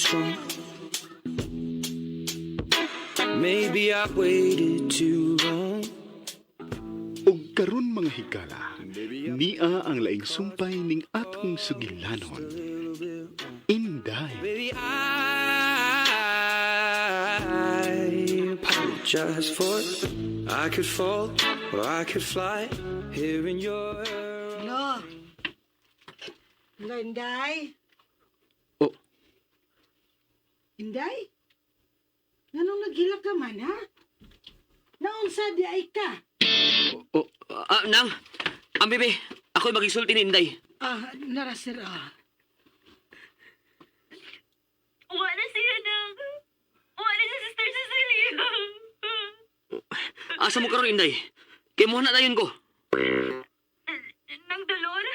strong. Maybe I waited too long. Og karon, mga higala, nia ang laing sumpay ning atong sugilanon. Inday. Baby, I apologize for I could fall or I could fly here in your Hello. Hello, Inday. Oh. Inday? Nganong naghilak ka man, ha? Naunsa diay ka? Oh, nang, ang bebe, ako'y magisulti ni Inday. Ah, nara sir, ah. Wala siya nang. Wala si Sister Cecilia. Asa mo karon, Inday? Kay mo na dayon ko. Nang Dolor,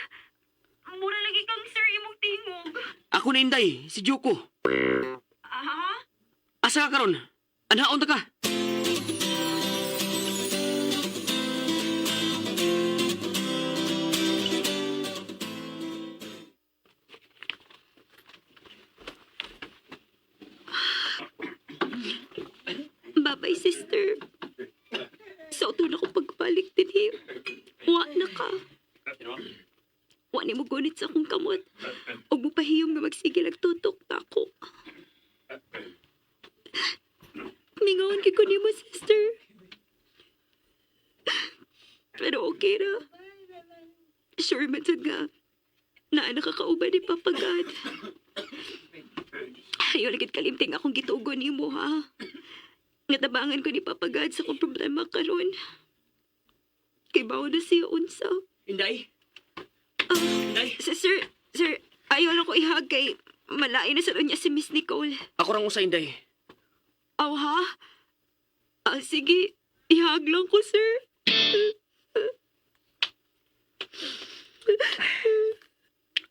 mura lagi kang sir imong tingog. Ako na, Inday, si Joko. Ah? Asa ka karon? Anhaon ta ka? Bye-bye, sister. Sa uto na ko pagbalik dinhi. Wa na ka. Wa ni mo gunit sa akong kamot. Og mupahiyom nga magsige nagtutok na ako. Mingawan kay ko nimo, sister. Pero okay ra. Sure man sad nga naa nakakauban ni Papa God. Ayaw lagi kalimting akong gitugon nimo, ha? Nga tabangan ko ni Papa God sa akong problema karon. Kay bawo na siya unsa. Inday? Ah, Inday? sir, sir, sir, ayaw lang ko ihag kay malain na sa niya si Miss Nicole. Ako rang usa, Inday. Aw, ha? Ah, sige, ihag lang ko, sir.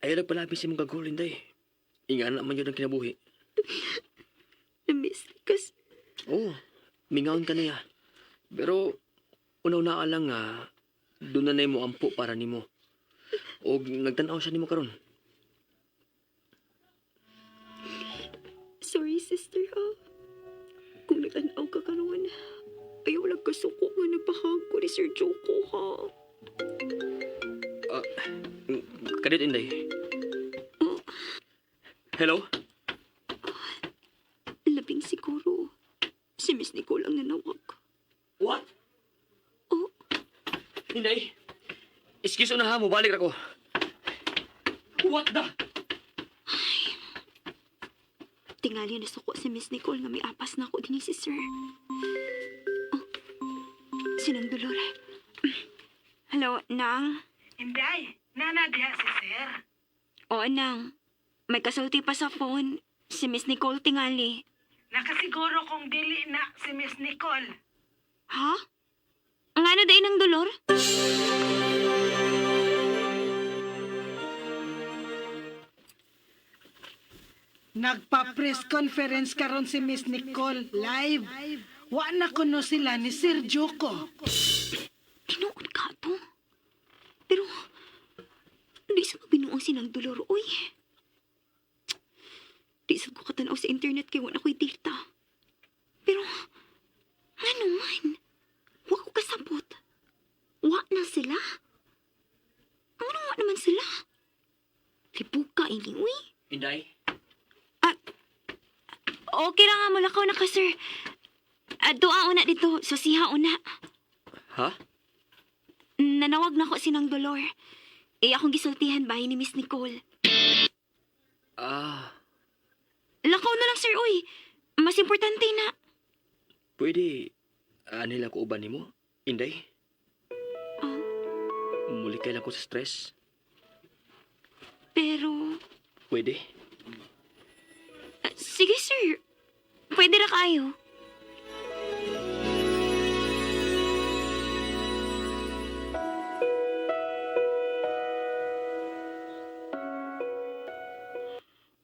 Ayaw lang pala si mong gagol, Inday. Ingana man yun ang kinabuhi. Na-miss ka, sir. Oo, mingaon ka niya. Pero, una-una lang nga, doon na na mo ampo para nimo. O nagtanaw siya nimo karon. Sorry, sister, ha? Kung nagtanaw ka karon, ayaw lang kasuko nga nagpahag ko ni Sir Joko, ha? Kadit, Inday. Oh. Hello? Labing siguro. Si Miss Nicole ang nanawag. What? Oh. Inday? Excuse na ha, mubalik ako. What the? Tingali na suko si Miss Nicole nga may apas na ako din si Sir. Oh, sinang Dolor. Hello, Nang? Inday, nana diha si sir. Oo, Nang. May kasulti pa sa phone. Si Miss Nicole tingali. Nakasiguro kong dili na si Miss Nicole. Ha? Ang ano day ng Dolor? Nagpa-press conference karon si Miss Nicole live. Wa na kuno sila ni Sir Joko. Tinuod ka to. Pero, di sa mabinuang sinang Dolor, uy. Di sa ko katanaw sa internet kay wala ko'y data. Pero, ano man? Wa ko kasabot. Wa na sila. Ano wa naman sila? Libuka ini, uy. Inday? Ah, okay lang nga, mulakaw na ka, sir. Doa una dito, susiha una. Ha? Nanawag na ko sinang Dolor. Eh, akong gisultihan bahay ni Miss Nicole. Ah, Lakaw na lang, sir, uy. Mas importante na. Pwede, ano lang ko uban nimo? Inday? Ah. Muli kay lang ko sa stress. Pero, Pwede? sige, sir. Pwede na kayo.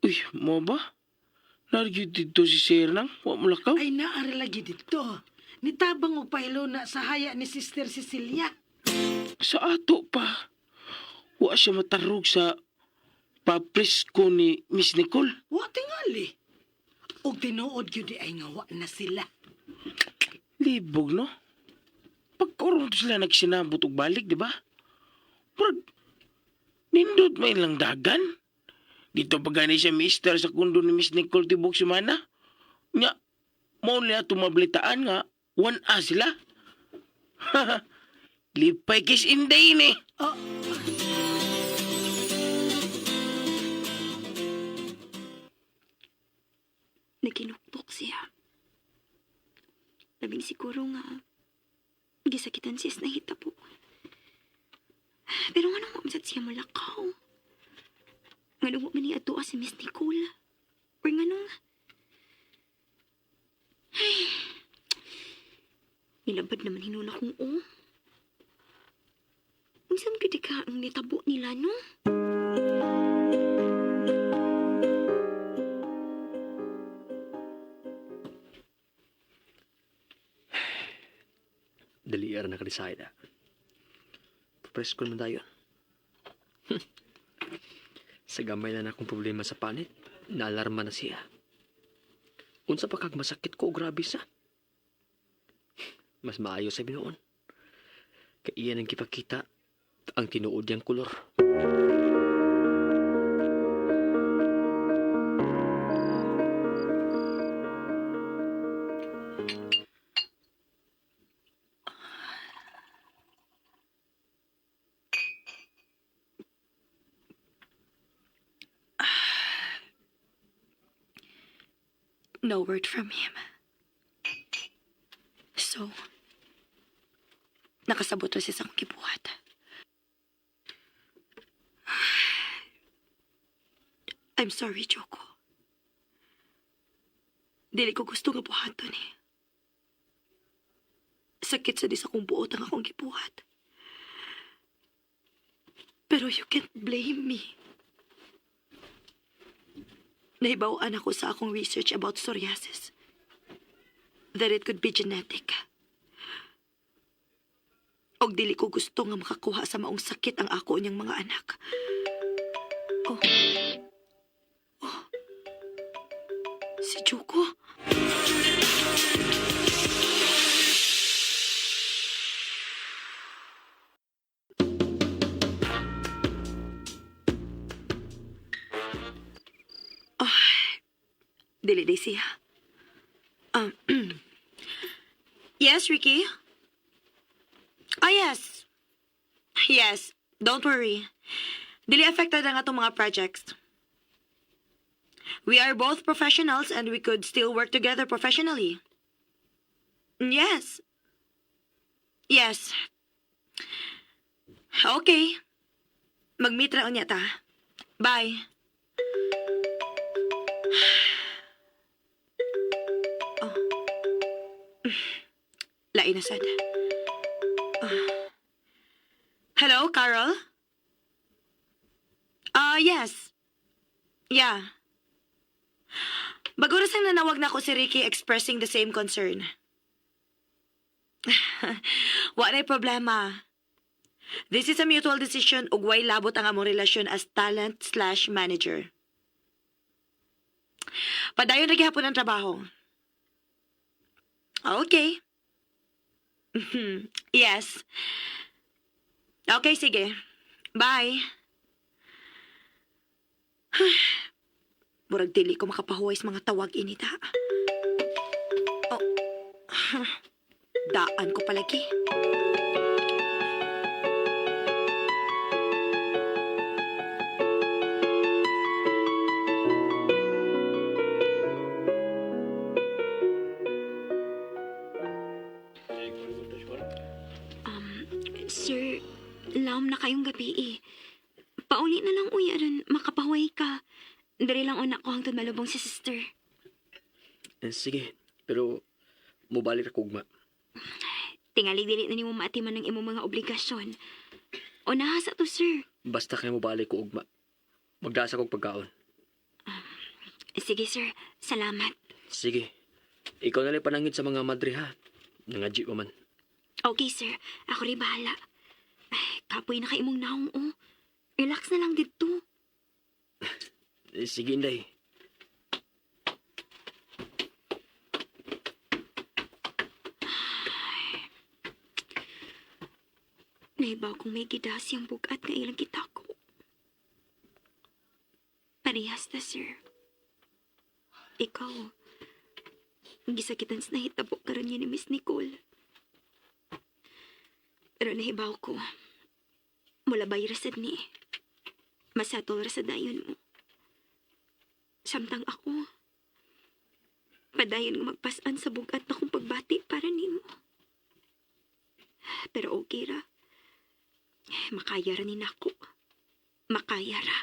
Uy, mo ba? Nargyud dito si Sir nang, wa mo lakaw. Ay naari lagi dito. Nitabang og pahilo na sa haya ni Sister Cecilia. Sa ato pa. Wa siya matarog sa papresko ni Miss Nicole. Wa tingali. Ug tinuod gyud di ay nga wa na sila. Libog, no? Pagkurong to sila nagsinabot og balik, di ba? Murag, nindot may ilang dagan. Dito pa gani siya mister sa kundo ni Miss Nicole tibok semana. Nya, mao nila tumabalitaan nga, 1A sila. Lipay kis inday ni. Oh, Naginuktok siya. Labing siguro nga, gisakitan siya sa nahitabo. Pero nga nung umsat siya malakaw? Nga nung man niya atua si Miss Nicole? Or nga nung... Ay, nilabad naman hinuna kong o. Unsan gud ka ang nitabo nila, no? Dali ra naka-decide ah. Presko naman tayo. Sa gamay na akong problema sa panit, naalarma na siya. Unsa pa kag masakit ko, grabe sa. Mas maayo sa binuon. Kay iyan ang gipakita ang tinuod niyang kolor. No word from him. So, nakasabot ra siya sa akong gibuhat. I'm sorry, Joko. Dili ko gusto nga buhaton eh. Sakit sa di sa akong buot ang akong gibuhat. Pero you can't blame me. Nahibaw-an ako sa akong research about psoriasis. That it could be genetic. Og dili ko gusto nga makakuha sa maong sakit ang ako niyang mga anak. Oh. Oh. Si Juko. Dili di siya. Yes, Ricky? Ah, yes. Yes, don't worry. Dili affected ang atong mga projects. We are both professionals and we could still work together professionally. Yes. Yes. Okay. Mag-meet ra unya ta. Bye. Oh. Lain na sad. Ah. Hello, Carol? Ah, yes. Yeah. Bago sang nanawag na ako si Ricky expressing the same concern. Wa na'y problema. This is a mutual decision ug way labot ang among relasyon as talent/manager. Padayon ra gihapon ang trabaho. Okay. Yes. Okay, sige. Bye. Murag dili ko makapahuway sa mga tawag inita. Oh. Daan ko palagi. Sir, laom na kayong gabi eh. Pauli na lang uy, aron makapahuway ka. Diri lang una ko hangtod malubong si sister. Eh, sige, pero mobalik ra kugma. Tingali dili na nimo maatiman ang imong mga obligasyon. Unaha sa to, sir. Basta kay mobalik ko ugma. Magdasa kog pagkaon. Sige, sir. Salamat. Sige. Ikaw na lang panangit sa mga madre ha. Nangadji pa man. Okay, sir. Ako rin bahala. Ay, kapoy na kay imong naong, oh. Relax na lang dito. Eh, sige, Inday. Naibaw kong may gidas siyang bugat nga ilang kitako. Parehas na, sir. Ikaw, gisakitan sa nahitabo karon niya ni Miss Nicole. Pero nahibaw ko, mulabay ra sad ni. Masatol ra sa dayon mo. Samtang ako, padayon nga magpasan sa bugat na kong pagbati para nimo. Pero okay ra. Makaya ra ni nako. Makaya ra.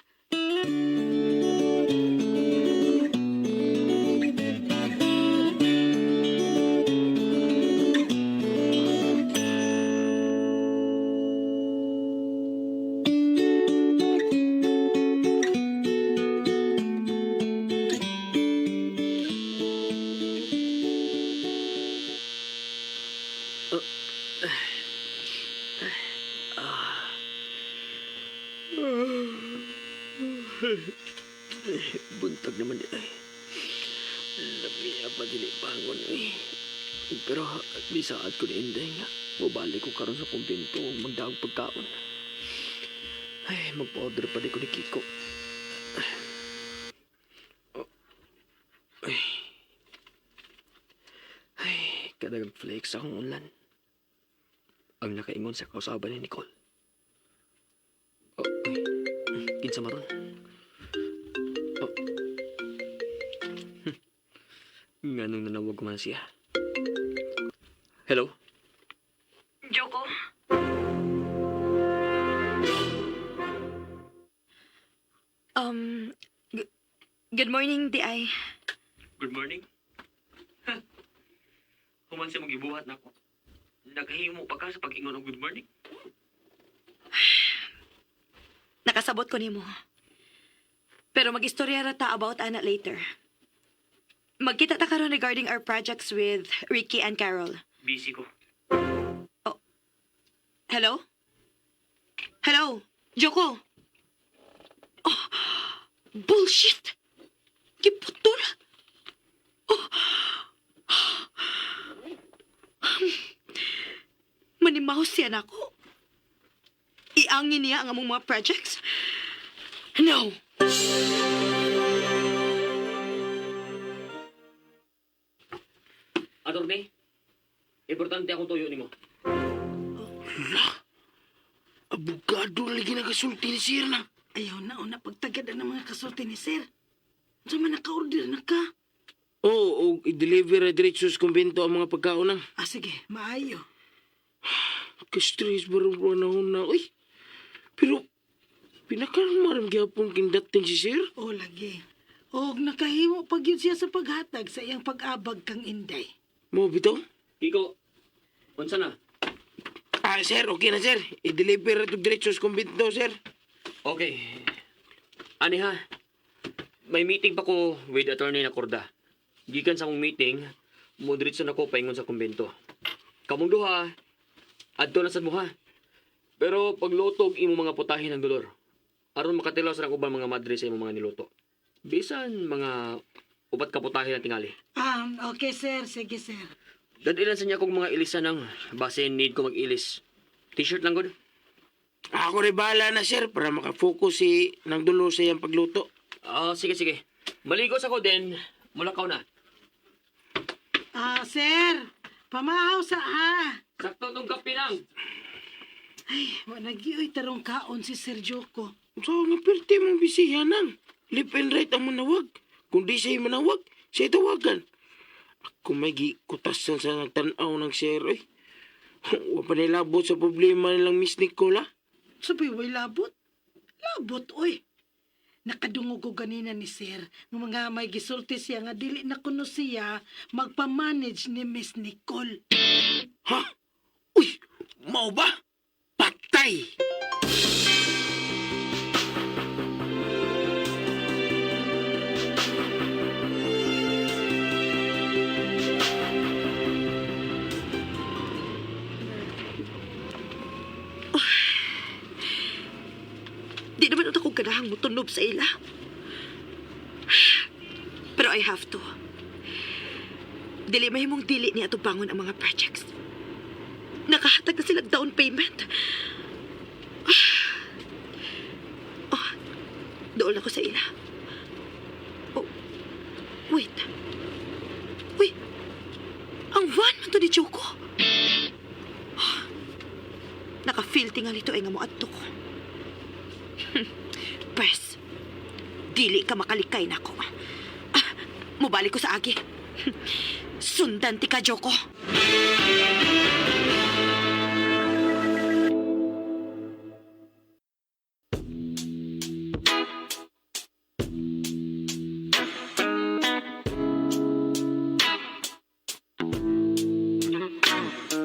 Buntag naman di ay. Lami pa dili bangon eh. Pero bisaad ko ni Inday nga. Mubalik ko karon sa kumbento ug magdaog pagkaon. Ay, magpa-order pa di ko ni Kiko. Oh. Ay. Ay, kadagang flakes akong unlan. Ang nakaingon sa kausaban ni Nicole. Oh, ay. Kinsa maron? Oh. Nganong nanawag man siya. Hello? Joko? Um, good morning, DI. Good morning. Human siya magibuhat na ako. Nagahimo pa ka sa pag-ingon og good morning. Nakasabot ko nimo. Pero mag-istorya ra ta about ana later. Magkita ta karon regarding our projects with Ricky and Carol. Busy ko. Hello? Hello? Joko? Oh, bullshit! Giputol! Oh. Manimaw siya na ako. Iangin niya ang among mga projects? No! Attorney, importante akong tuyo nimo. Abogado lagi nagasulti ni sir na. Ayaw na, una pagtagad ang mga kasulti ni sir. Unsa man naka-order na ka? Oo, oh, i-deliver na diretso sa kumbento ang mga pagkaon nang. Ah, sige, maayo. Ka-stress ba rin panahon na, uy. Pero, pinakalmaram gyapon kindating si sir. O lagi. Og nakahimo pag yun siya sa paghatag sa iyang pag-abag kang Inday. Mo bitaw? Kiko, unsa na? Ah, sir, okay na sir. I-deliver na to diretso sa kumbento, sir. Okay. Ani ha, may meeting pa ko with attorney na Korda. Gikan sa akong meeting, mo diretso na ko paingon sa kumbento. Kamong duha, adto na sad mo ha. Pero paglutog imo mga putahe ng dolor. Aron makatilaw sa ubang mga madre sa imong mga niluto. Bisan mga upat ka putahe na tingali. Ah, okay sir, sige sir. Dadilan sa niya kong mga ilisan ng base need ko mag-ilis. T-shirt lang gud. Ako rin bahala na, sir, para makafocus si nang dulo sa iyang pagluto. Ah, sige sige. Maligo sa ko din. Mulakaw na. Ah, sir, pamahaw sa ha. Sakto tong kape lang. Ay, wa nagyoy tarong kaon si Sir Joko. So, nga perti mong bisiya nang. Left and right ang manawag. Kung di siya manawag, siya tawagan. Ako may gikutasan sa nagtanaw ng sir, oy. Wa pa nilabot sa problema nilang Miss Nicola. Sabi, way labot. Labot, oy. Nakadungog ko ganina ni sir nga mga may gisulti siya nga dili na kuno siya magpa-manage ni Miss Nicole. Ha? Uy, mao ba? Patay! Di naman ako ganahang mutunob sa ila. Pero I have to. Dili mahimong dili ni atubangon ang mga projects. Nakahatag na sila down payment. Oh, dool ako sa ila. Oh, wait. Uy, ang van man to ni Choco. Ah, naka-feel tingali to ay nga moadto ko. Pres, dili ka makalikay nako. Ah, mubalik ko sa agi. Sundan ti ka, Joko.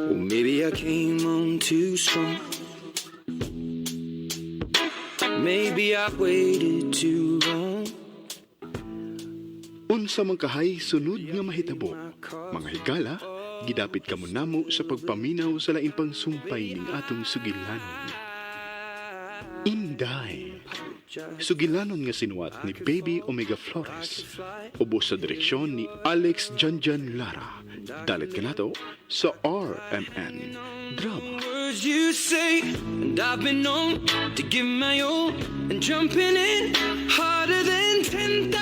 Well, maybe I came on too strong. Maybe I waited too long. Unsa man kahay sunod nga mahitabo. Mga higala, gidapit kamo namo sa pagpaminaw sa lain pang sumpay ning atong sugilanon. Inday. Sugilanon nga sinuwat ni Baby Omega Flores. Ubos sa direksyon ni Alex Janjan Lara. Dalit kanato sa RMN Drama. Words you say, and I've been known to give my all and jumping in harder than 10,000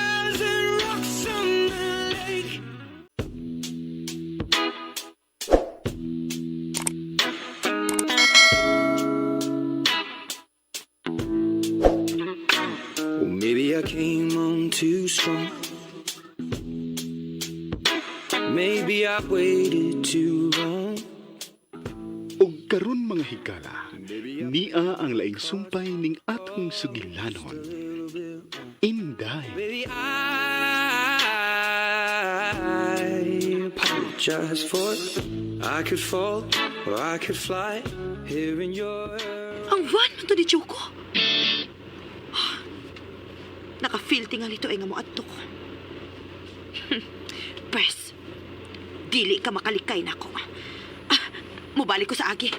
rocks on the lake. Well, maybe I came on too strong. Maybe I waited too long. Og karon mga higala, nia ang laing sumpay ning atong sugilanon. Inday. Baby, I apologize for it. I could fall or I could fly here in your. Ang van man to ni Choco. Ah, naka-feel tingali to ay nga moadto ko. Pres, dili ka makalikay nako. Ah, mubalik ko sa agi.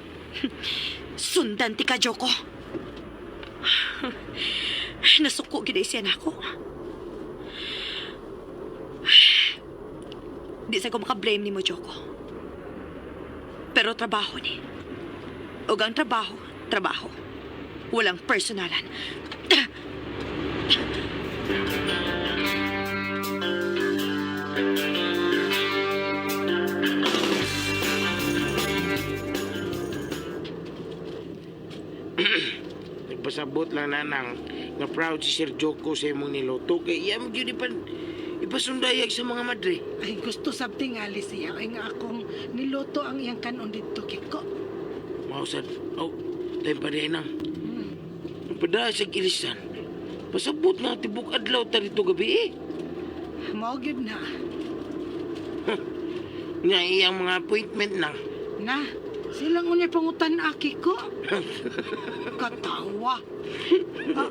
Sundan ti ka, Joko. Nasuko gid ay siya nako. Di sa ko makablame nimo, Joko. Pero trabaho ni. Ug ang trabaho, trabaho. Walang personalan. Nagpasabot lang nanang nga proud si Sir Joko sa imong niluto kay iya mo gyud ipan ipasundayag sa mga madre. Ay, gusto sab tingali siya. Ay nga akong niluto ang iyang kanon dito, Kiko. Mao sad. Oh, tayo pa rin nang. Pada sa gilisan. Pasabot nga tibok adlaw ta dito gabi eh. Mao gyud na. Nga iyang mga appointment nang. Na, silang unya pangutan a, Kiko. Katawa. Ah,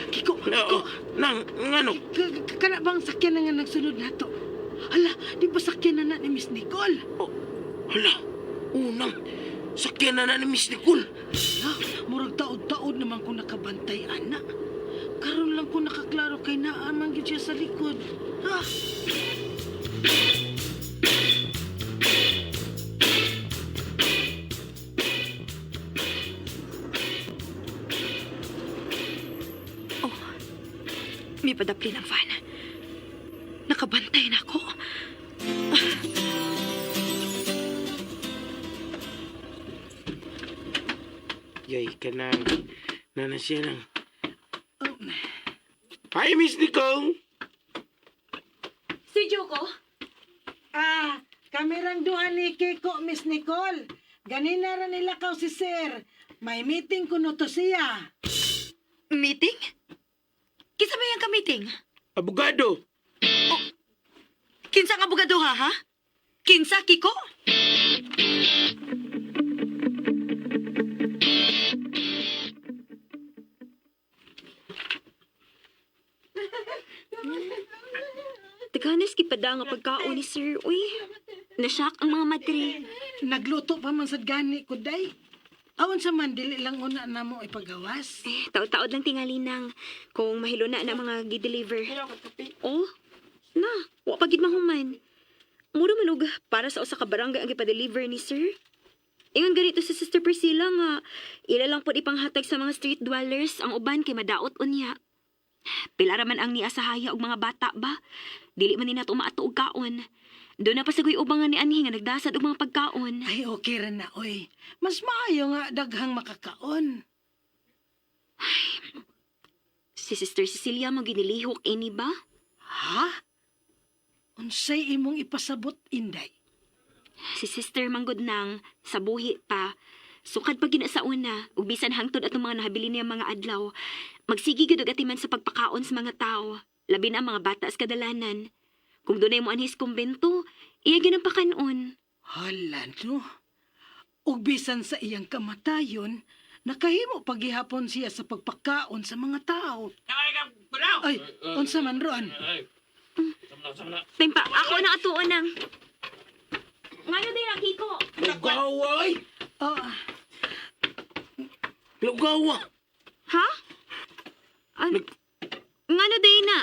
Kiko, Kiko. Oo, nang ngano? Kana bang sakyan na nga nagsunod nato? Hala, di ba sakyan na na ni Miss Nicole? Oh, hala. Unang sakyan na na ni Miss Nicole. Ha, murag taod-taod naman ko nakabantay, ana. Karon lang ko nakaklaro kay naa man gyud siya sa likod. Ha? Oh, may padapli ng van. Nakabantay na ako. Yay ka nang. Nana siya nang. Oh, Hi, Miss Nicole. Si Joko? Ah, kamerang duha ni Kiko, Miss Nicole. Ganina ra nila kaw si Sir. May meeting kuno to siya. Meeting? Kinsa ba yung ka-meeting? Abogado. Kinsa nga abogado ha, ha? Kinsa, Kiko? Taghanas gipada nga pagkaon ni sir. Uy, nasyak ang mga madre. Nagluto pa man sad gani ko day. Aon sa man dili lang una namo ipagawas. Eh, taod-taod lang tingali nang kung mahilo na na mga gi-deliver. Oh, na, wa pa gid mahuman. Mura man og para sa usa ka barangay ang gipa-deliver ni sir. Ingon ganito si Sister Priscilla nga ila lang pod ipanghatag sa mga street dwellers ang uban kay madaot unya. Pila ra man ang niya sa haya og mga bata ba? Dili man ni nato maato og kaon. Doon na pasagoy ubang nga ni anhi nga nagdasad og mga pagkaon. Ay, okay ra na, oy. Mas maayo nga daghang makakaon. Si Sister Cecilia mo ginilihok ini ba? Ha? Unsay imong ipasabot, Inday? Si Sister manggod nang sa buhi pa. Sukad pa gina sa una, ug bisan hangtod atong mga nahabilin niya mga adlaw. Magsige gyud og atiman sa pagpakaon sa mga tao, labi na ang mga bata sa kadalanan. Kung dunay mo anhis kumbento, iya gyud ang pakanon. Hala, no? Ug bisan sa iyang kamatayon, nakahimo paghihapon siya sa pagpakaon sa mga tao. Ay, unsa man roon? Tempa, ako na atuon nang. Ngayon din na, Kiko. Lugawa ay! Ah, Lugawa! Ha? An Ngano day na?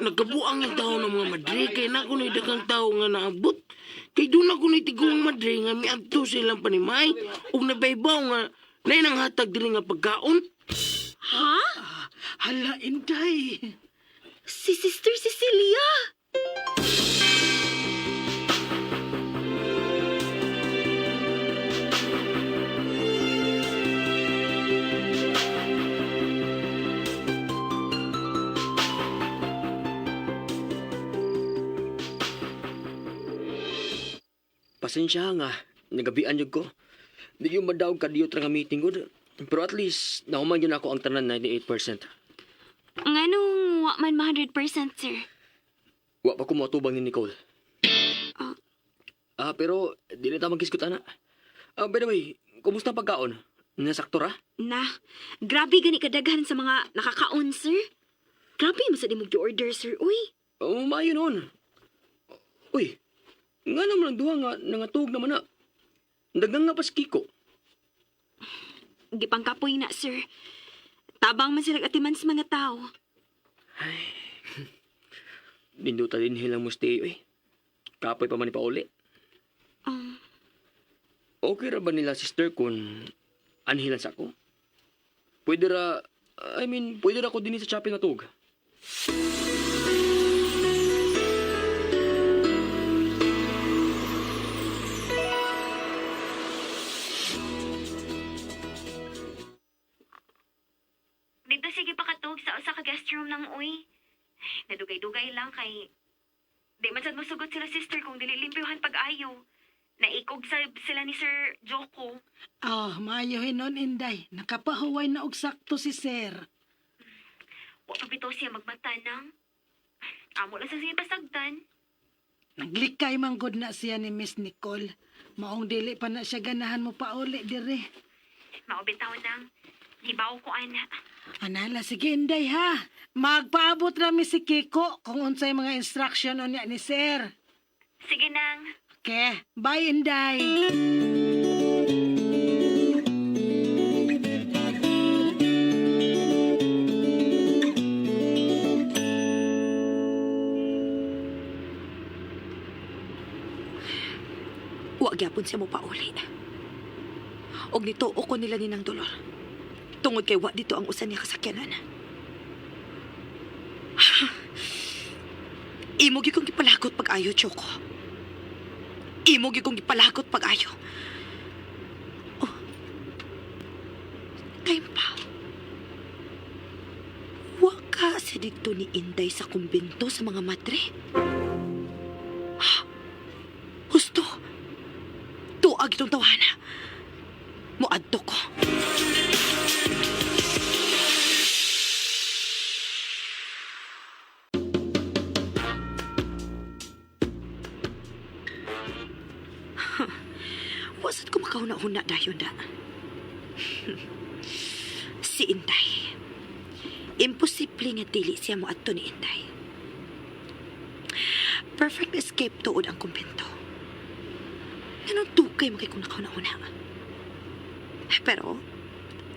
Nagkabuang yung tao ng mga madre kay na kuno'y daghang tao nga naabot. Kay doon na kuno'y tiguang madre nga miadto sa ilang panimay ug nabaybaw nga naay hatag diri nga pagkaon. Ha? hala, Inday. Si Sister Cecilia. Pasensya nga, nagabian jud ko. Di yung madaog kadiyot ra nga meeting gud. Pero at least, nahuman yun ako ang tanan 98%. Nganong wa man 100%, sir? Wa pa ko moatubang ni Nicole. Ah. Ah, pero di na ta magkisgot ana. Ah, by the way, kumusta ang pagkaon? Nasakto ra? Na, grabe gani kadaghan sa mga nakakaon, sir. Grabe mo sa di mo order, sir. Uy, Oh, maayo noon. Uy, nga naman ang duha nga nangatug naman na. Dagang nga pas Kiko. gipangkapoy na, sir. Tabang man sila atiman sa mga tao. Ninduta din hilang mo stay, uy. Kapoy pa man ni pauli. Okay ra ba nila sister kung anhilan sa ako? Pwede ra, I mean, pwede ra ko din sa chapel na tug. Dito sige pakatug sa usa ka guest room ng uy. Nadugay-dugay lang kay di man sad mosugot sila sister kung dili limpyuhan pag-ayo. Naikog sa sila ni Sir Joko. Ah, maayo hinon, Inday. Nakapahuway na og sakto si sir. Wa pa bitaw siya magmata nang. Amo lang sa siya pasagdan. Naglikay man gud na siya ni Miss Nicole. Maong dili pa na siya ganahan mo pauli dire. Mao bitaw nang. Hibaw ko ana. Anala, sige Inday ha. Magpaabot rami si Kiko kung unsay mga instruction unya ni sir. Sige nang. Okay, bye Inday. Wa gyapon siya mo pauli. Og nito ko nila ni Nang Dolor. Tungod kay wa dito ang usa niya kasakyanan. Imo gyud kong gipalagot pag-ayo, Choco. Imo gyud kong gipalagot pag-ayo. Oh. Time pa. Wa ka sa dito ni Inday sa kumbento sa mga madre. Ha? Husto. Tuag itong tawana. Muadto ko. Wasad ko makahuna-huna dayon da. Si Inday. Imposible nga dili siya moadto ni Inday. Perfect escape tuod ang kumbento. Ganun tukay mo kay kung nakauna-una. Pero,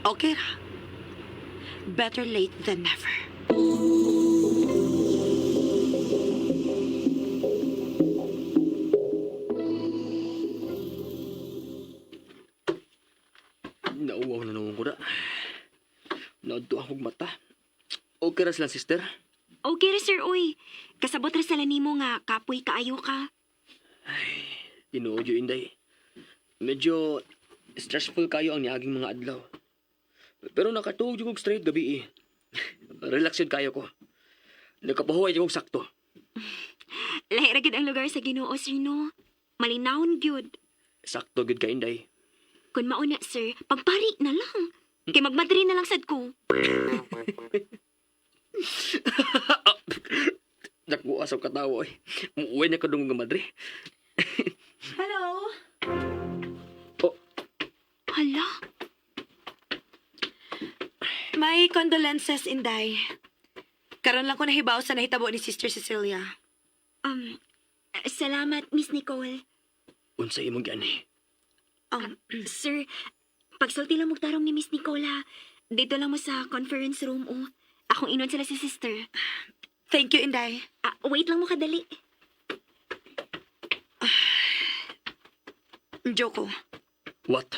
okay ra. Better late than never. Nauwaw na naman ko na. Naadto akong mata. Okay ra sila, sister. Okay ra, sir, oy. Kasabot ra sila nimo nga kapoy kaayo ka. Tinuod yun, Inday. Medyo stressful kayo ang niaging mga adlaw. Pero nakatuog yung straight gabi eh. Relax yun kayo ko. Nakapahuway yung sakto. Lahi ra gid ang lugar sa Ginoo, sir, no? Malinawon gyud. Sakto gyud ka, Inday. Kun mauna, sir, pagpari na lang. Kay magmadri na lang sad ko. Nakuha sa katawa eh. Umuwi na kadungog nga madre. Hello? Oh, Hala, My condolences, Inday. Karon lang ko nahibaw sa nahitabo ni Sister Cecilia. Salamat, Miss Nicole. Unsa imong gani? Sir, pagsulti lang mong tarong ni Miss Nicole, ha. Dito lang mo sa conference room, oh. Akong inon sila si sister. Thank you, Inday. Ah, wait lang mo kadali. Joko. What?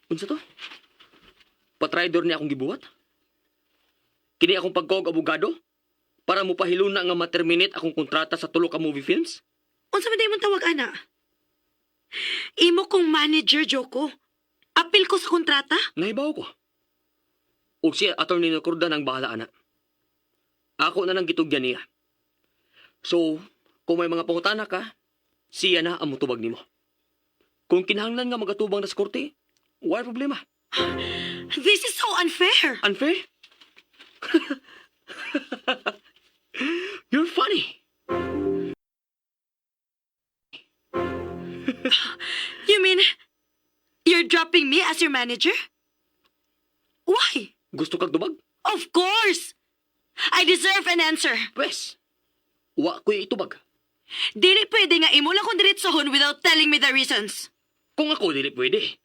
Unsa to? Patraidor ni akong gibuhat? Kini akong pagkog abogado? Para mo pahiluna nga ma-terminate akong kontrata sa tulo ka movie films? Unsa man day mong tawag ana? Imo kong manager, Joko. Apil ko sa kontrata? Nahibaw ko. Og si Attorney Nakurda ang bahala ana. Ako na nang gitugyan niya. So, kung may mga pangutana ka, siya na ang mutubag nimo. Kung kinahanglan nga magatubang na sa korte, why problema? This is so unfair. Unfair? You're funny. You mean you're dropping me as your manager? Why? Gusto kag tubag? Of course. I deserve an answer. Pwes, wa ko'y itubag. Dili pwede nga imo lang kong diretsohon without telling me the reasons. Kung ako, dili pwede.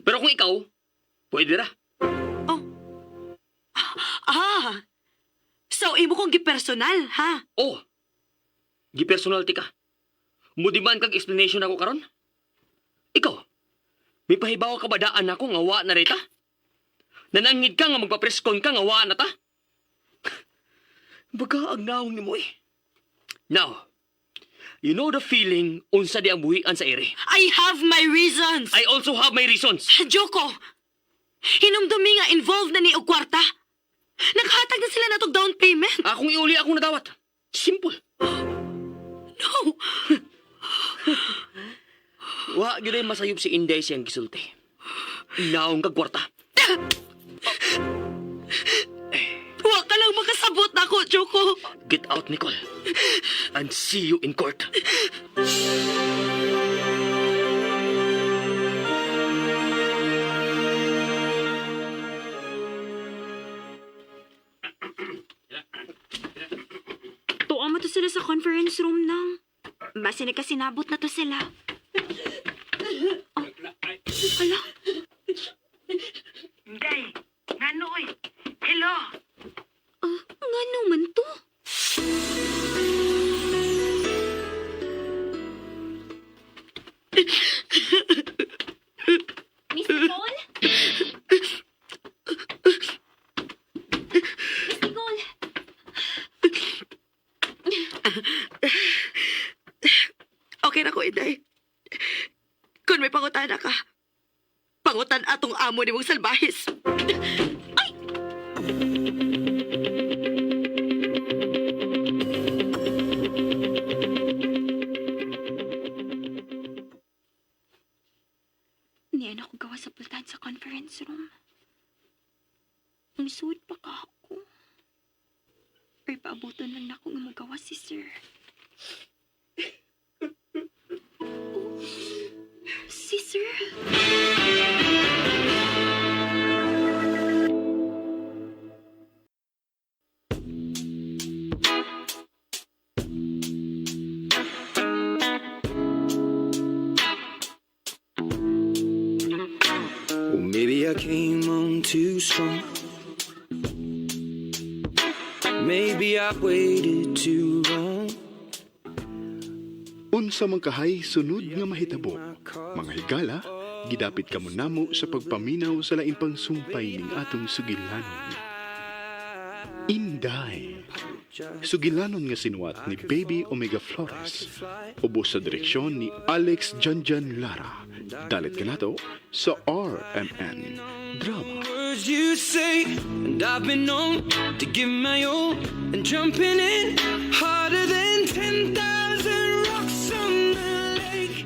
Pero kung ikaw, pwede ra. Oh. Ah. So imo kong gipersonal, ha? Oh, gipersonality ka. Mudiman kag explanation ako karon? Ikaw, may pahibaw ka ba daan ako nga wa na rita? Nanangid ka nga magpa-presscon ka nga wa na ta? Baga ang naong nimo eh. Now, you know the feeling unsa di ang buhian sa ere. I have my reasons. I also have my reasons. Joko, hinumdumi nga involved na ni og kwarta. Naghatag na sila natog down payment. Akong iuli akong nadawat. Simple. No. Wa gyud ay masayop si Inday siyang gisulti. Naong kag kwarta. Wa ka lang makasabot nako, Joko. Get out, Nicole. And see you in court. Tuwa mo to sila sa conference room nang. Base nagkasinabot na to sila. Oh. Hala, Inday, ngano oy? Hello. Ah, ngano man to? Miss Nicole? Miss Nicole? Okay na ko, Inday. Kung may pangutana ka, pangutan atong amo ni mong salbahis. Niyan ako gawa sa pultahan sa conference room. Umisud pa ka ako. Pero paabuton lang na ako nga magawa si sir. Oh, si sir? Well, maybe I came on too strong. Maybe I waited too long. Unsa man kahay sunod nga mahitabo, mga higala, gidapit kamo namo sa pagpaminaw sa lain pang sumpay ning atong sugilanon. Inday. Sugilanon nga sinuwat ni Baby Omega Flores. Ubos sa direksyon ni Alex Janjan Lara. Dalit kanato sa RMN Drama. Words you say, and I've been known to give my all and jumping in harder than 10,000 rocks on the lake.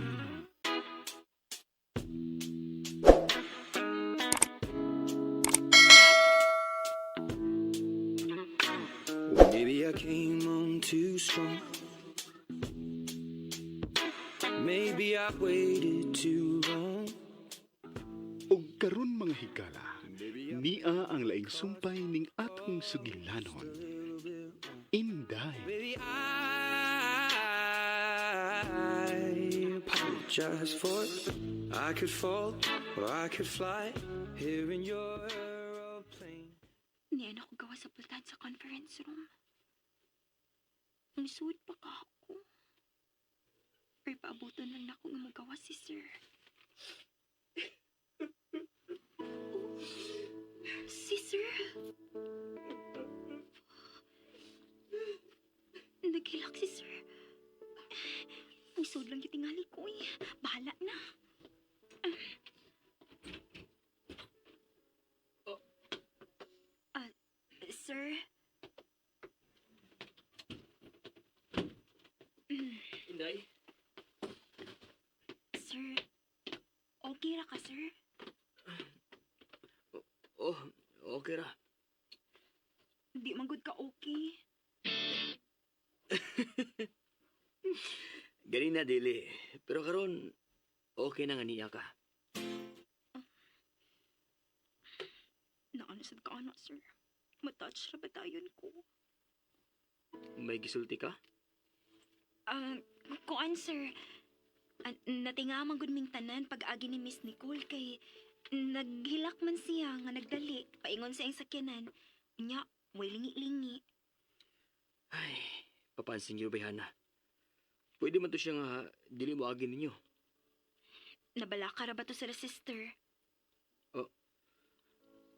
Well, maybe I came on too strong. Maybe I waited too long. Og karon mga higala, nia ang laing sumpay ning atong sugilanon. Inday. Baby, I apologize for it. I could fall or I could fly here in your aeroplane. Niyan ako gawa sa pultahan sa conference room. Ang suod pa ka ako. Pero paabutan lang na ako nga magawa si sir. Oh, si sir. Naghilak si sir. Ang suod lang yung tingali ko eh. Bahala na. Ah, sir. Inday? Sir, okay ra ka, sir? Oh, okay ra. Di man gud ka okay. Ganina dili. Pero karon okay na nga niya ka. Naano sad ka ana, sir? Matouch ra ba tayon ko? May gisulti ka? Ah, kuan, sir. Ah, natinga man gud ming tanan pag-agi ni Miss Nicole kay naghilak man siya nga nagdali paingon sa iyang sakyanan. Nya, way lingi-lingi. Ay, papansin niyo ba, Hana? Pwede man to siya nga dili mo agin ninyo. Nabalaka ra ba to sila, sister?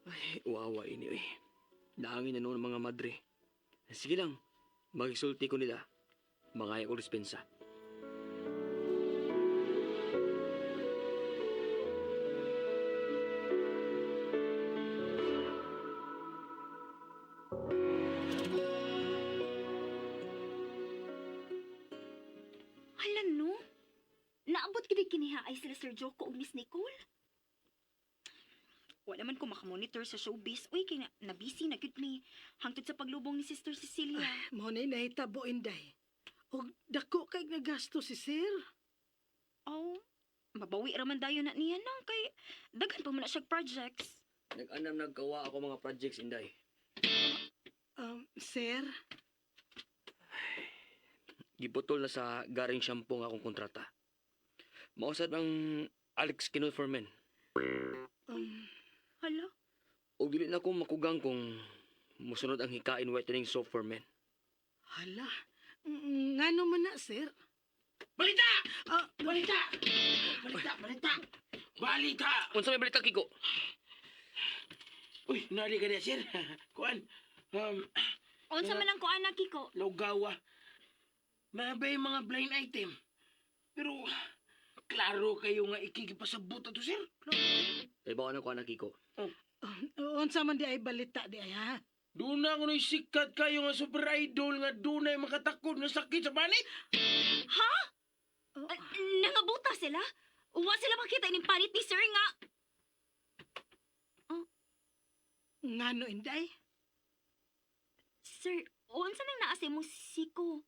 Ay, wawa ini eh. Naangin na noon ang mga madre. Sige lang, magisulti ko nila. Mangaya ko dispensa. Hala no. Naabot gid kiniha ay sila Sir Joko ug Miss Nicole. Wala man ko makamonitor sa showbiz. Uy, kay na busy na gud mi. Hangtod sa paglubong ni Sister Cecilia. Mo na nahitabo, Inday. Og dako kay nagasto si sir. Oh, mabawi ra man dayon na niya nang kay daghan pa man na siya projects. Nag-anam nagkawa ako mga projects, Inday. Sir, Giputol na sa garing shampoo nga akong kontrata. Mausad ang Alex Kinol for men. um, Hala, O dili na ko makugang kung musunod ang hikain whitening soap for men. hala. Ngano man na, sir? Balita! Ah, Balita! Balita, balita! Balita! Unsa may balita, Kiko? Uy, nari ka na, sir. Kuan, unsa man ang kuan na Kiko? Logawa. Nabay mga blind item. Pero, klaro kayo nga ikikipasabot ato, sir. Kay ba na ko na Kiko? Unsa man di ay balita di ay ha? Doon na ako na'y sikat kayo nga super idol nga doon na'y makatakod nga sakit sa panit. Ha? Oh, Ah, nangabuta sila? Wa sila makita ining panit ni sir nga. Ngano, Inday? Sir, unsa nang naa sa imong siko?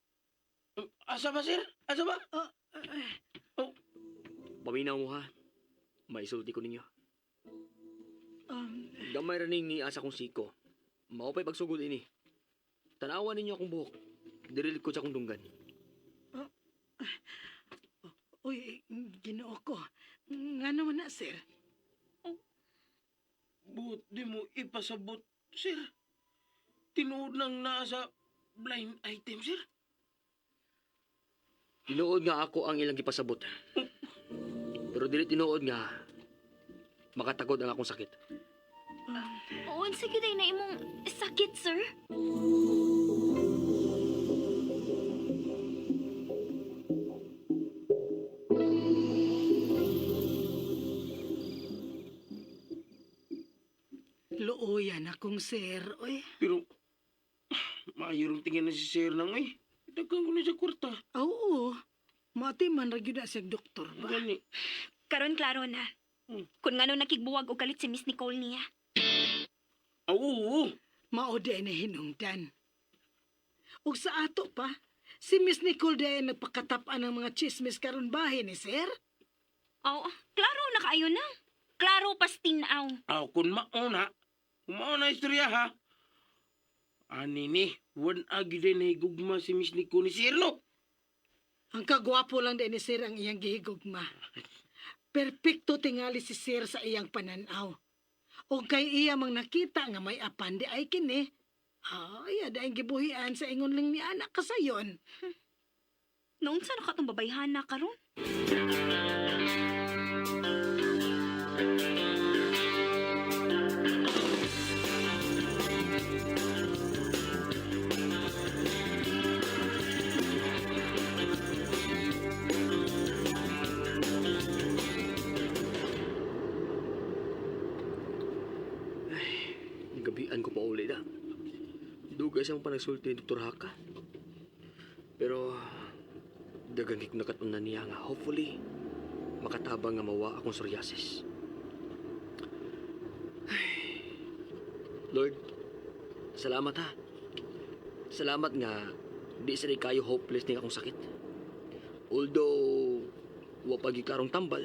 Asa ba, sir? Asa ba? Oh, eh, Paminaw mo ha. Maisulti ko ninyo. Gamay ra ning niasa kong siko. Mao pa'y pagsugod ini. Tanawan ninyo akong buhok. Diril ko sa akong dunggan. Uy, Ginoo ko. Ngano man na, sir? But di mo ipasabot, sir. Tinuod nang naa sa blind item, sir. Tinuod nga ako ang ilang gipasabot. Pero dili tinuod nga makatagod ang akong sakit. Unsa gyud ay na imong sakit, sir? Luoyan akong sir, oy. Pero, maayo rin tingin na si sir nang eh. Dagang ko na siya kwarta. Oo. Mati man ra gyud na siya doktor ba? Gani. Karon klaro na. Kung ngano nakigbuwag og kalit si Miss Nicole niya. Ah, oo. Mao di ay nahinungdan. Ug sa ato pa, si Miss Nicole di ay nagpakatap-an ng mga chismis karon bahin ni sir. Oo, klaro na kaayo na. Klaro pastinaw. Aw, kung mauna, kung mauna istorya ha. Ani ni, wan agi din na higugma si Miss Nico ni Sir, no? Ang kagwapo lang di ni sir ang iyang gihigugma. Perpekto tingali si sir sa iyang pananaw. O kay iya mang nakita nga may apan di ay kini. Ay, ada ang gibuhian sa ingon lang ni anak kasayon. Noon sa nakatong babayhana karon? Gabian ko pa uli na. Dugay sa mong panagsulti ni Dr. Haka. Pero dagang nakatunan niya nga hopefully makatabang nga mawa akong psoriasis. Ay, Lord, salamat ha. Salamat nga di sa kayo hopeless ni akong sakit. Although wa pa gyud klarong tambal,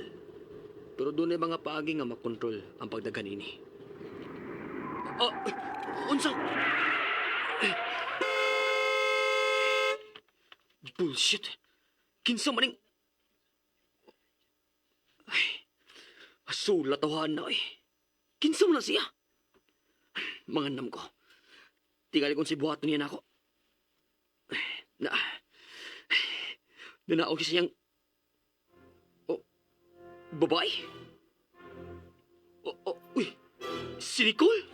pero doon ay mga paagi nga makontrol ang pagdagan ini. Oh, unsa? Bullshit. Kinsa maning... Ay, asula tawahan na eh. Kinsa man na siya? Mga nam ko. Tingali kong sibuhaton niya na ako. Na... Nanaog siya siyang... Oh, babae? Oh, oh, uy! Si Nicole?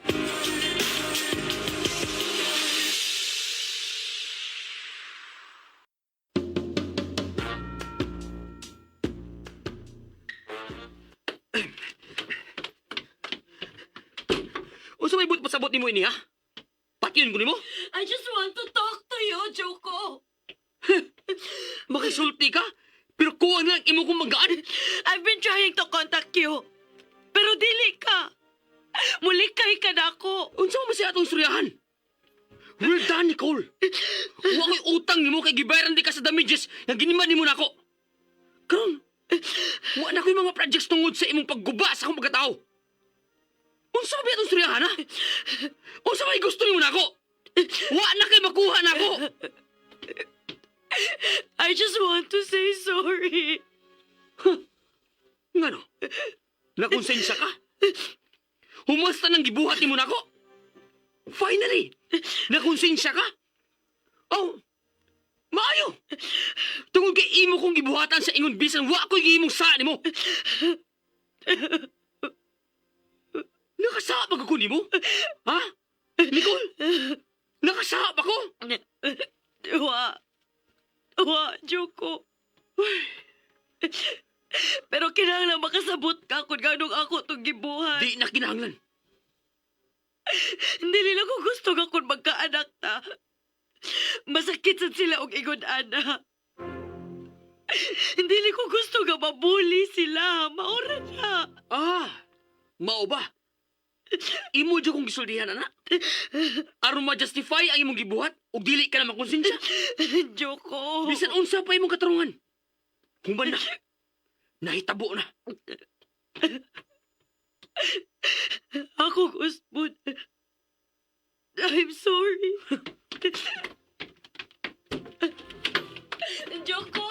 Unsa may but pasabot nimo ini ha? Patyon ko nimo? I just want to talk to you, Joko. Makisulti ka? Pero kuha na lang imo kong magaan. I've been trying to contact you. Pero dili ka. Mulikay ka na ako. Unsa man siya atong istoryahan? We're done, Nicole. Wa ko'y utang nimo kay gibayaran di ka sa damages nga giniman nimo nako. Karon, wa na ko'y mga projects tungod sa imong pagguba sa akong pagkatao. Unsa man ba atong istoryahan, ha? Unsa may gusto nimo nako? Wa na kay makuha nako. I just want to say sorry. Ngano? Nakonsensya ka? Humasta ng gibuhat nimo nako? Finally! Nakonsensya ka? Oh, maayo! Tungod kay imo kong gibuhatan sa ingon bisan wa ko'y giimong sa nimo. Nakasaab ako nimo? Ha? Nicole? Nakasaab ako? Wa. Wa, Joko. Pero kinahanglan makasabot ka kung ganong ako itong gibuhat. Di na kinahanglan. Hindi nila ko gusto nga kung magkaanak ta. Masakit sad sila og ingon ana. Hindi nila ko gusto nga mabuli sila. Maura na. Ah, mao ba? Imo jud kong gisultihan ana. Aron ma-justify ang imong gibuhat ug dili ka na makonsensya. Joko. Bisan unsa pa imong katarungan. Human na. Nahitabo na. Ako gusto. I'm sorry. Joko!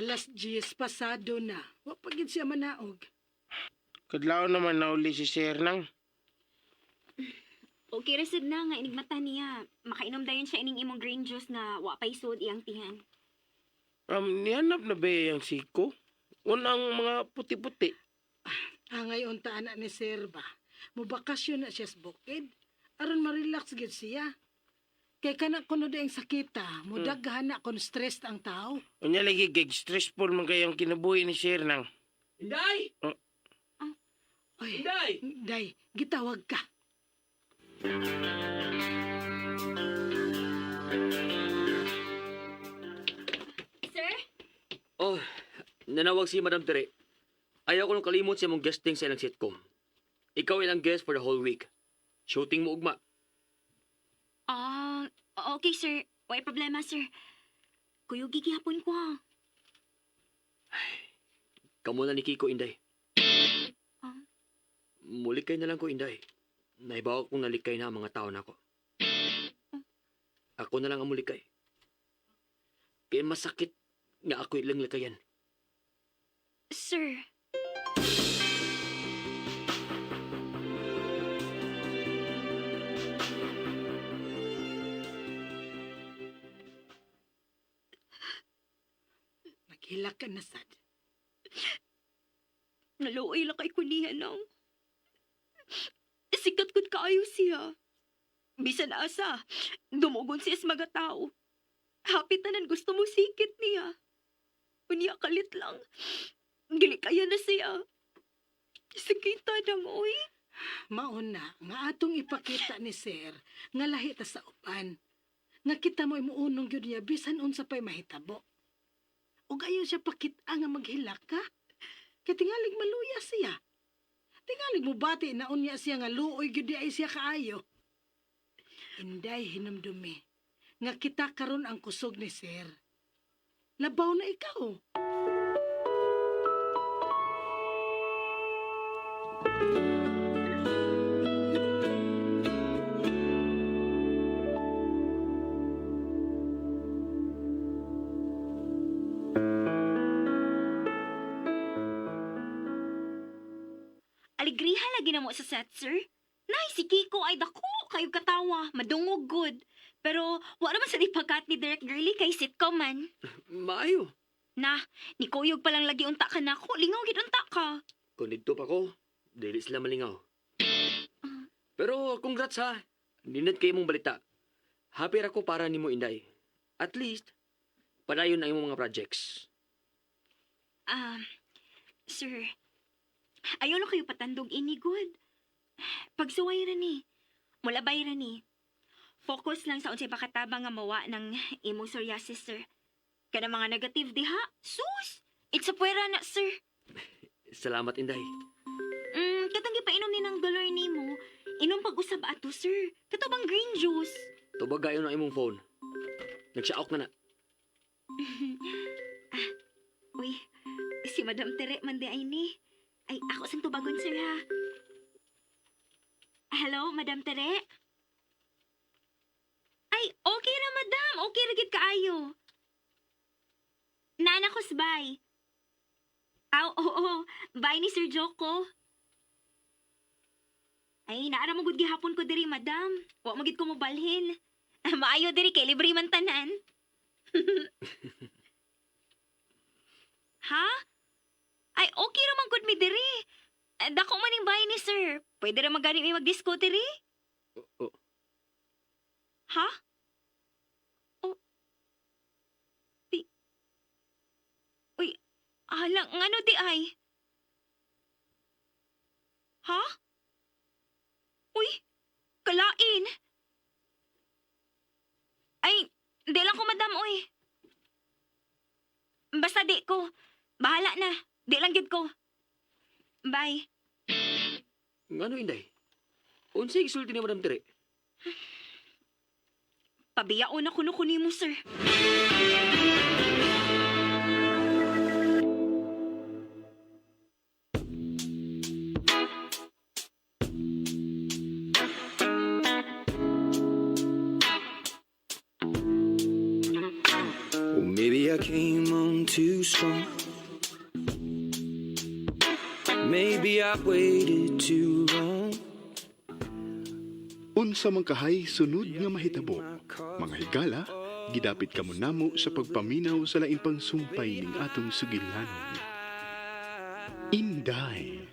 Alas 10 pasado na. Wa pa gid siya manaog. Kadlaw naman na uli si Sir nang. Okay ra sad na nga inigmata niya. Makainom dayon siya ining imong green juice nga wa pay sud iyang tihan. Nihanap na ba yung siko? Unang mga puti-puti. Angay unta ana ni sir ba. Mubakasyon na siya sa bukid. Aron ma-relax gid siya. Kay kana kuno daing sakita, mudaghan na kon stressed ang tao. Unya lagi kay stressful man kayong kinabuhi ni Sir nang. Inday! Oy, Inday! day, gitawag ka. Sir? Oh, nanawag si Madam Tere. Ayaw ko nung kalimot sa imong guesting sa ilang sitcom. Ikaw ilang guest for the whole week. Shooting mo ugma. Ah, okay sir. Way problema sir. Kuyugi gihapon ko ha. Kamo na ni Kiko, Inday. Ah? Mulikay na lang ko, Inday. Naibaw kong nalikay na ang mga tao nako. Ako na lang ang mulikay. Kaya masakit nga ako ilang likayan. Sir. Naghilak ka na sad. Naluoy lang kay kunihan nang. Sikat kud kaayo siya. Bisan asa, dumugon siya sa mga tao. Happy tanan gusto mo sikit niya. Unya kalit lang. Dili kaya na siya. Sakita nang oy. Mauna nga atong ipakita ni sir nga lahi ta sa uban. Nga kita mo imuunong gyud niya bisan unsa pay mahitabo. Ug ayo siya pakita nga maghilak ka. Kay tingalig maluya siya. Tingalig mo bati na unya siya nga luoy gyud di ay siya kaayo. Inday hinumdumi nga kita karon ang kusog ni sir. Labaw na ikaw. Aligriha lagi na mo sa set, sir. Nay, si Kiko ay dako kayo katawa, madungog good. Pero wa naman sa ipagkat ni Direk Girly kay sitcom man. Maayo. Na, ni Kuyog pa lang lagi unta ka na ako, lingaw gid unta ka. Kung dito pa ko, dili sila malingaw. Pero congrats ha. Ninad kay imong balita. Happy ra ko para nimo Inday. At least, padayon ang imong mga projects. Ah, sir, ayaw na kayo patandog ini good. Pagsuway ra ni. Mulabay ra ni. Focus lang sa unsay pakatabang nga mawa ng imong psoriasis, sir. Kana mga negative diha, sus! It's a puwera na, sir. Salamat, Inday. Katang gipainom ni ng dolor nimo, inom pag-usab ato, sir. Kato bang green juice? Tubag gayon ang imong phone. Nagsiaok na na. Uy, si Madam Tere man di ay ni. Ay, ako sang tubagon, sir, ha? Hello, Madam Tere? Ay, okay ra, Madam. Okay ra gid kaayo. Nana ko bye. Aw, oo, Bye ni Sir Joko. Ay, naara mo gud gihapon ko diri, Madam. Wa magid ko mobalhin. Maayo diri kay libre man tanan. Ha? Ay, okay ra man gud mi diri. Eh, dako man ning bahay ni sir. Pwede ra magani mi magdisko diri? Oh, Ha? Oh. Di. Uy, alang ngano di ay? Ha? Uy, kalain. Ay, di lang ko madam, uy. Basta di ko. Bahala na. Di lang gyud ko. Bye. Ngano, Inday? Unsay gisulti ni Madam Tere? Pabiyaon ako no kunin mo, sir. Or maybe Maybe I came on too strong. Maybe I waited too long. Unsa man kahay sunod nga mahitabo, mga higala, gidapit kamo namo sa pagpaminaw sa lain pang sumpay ning atong sugilanon. Inday.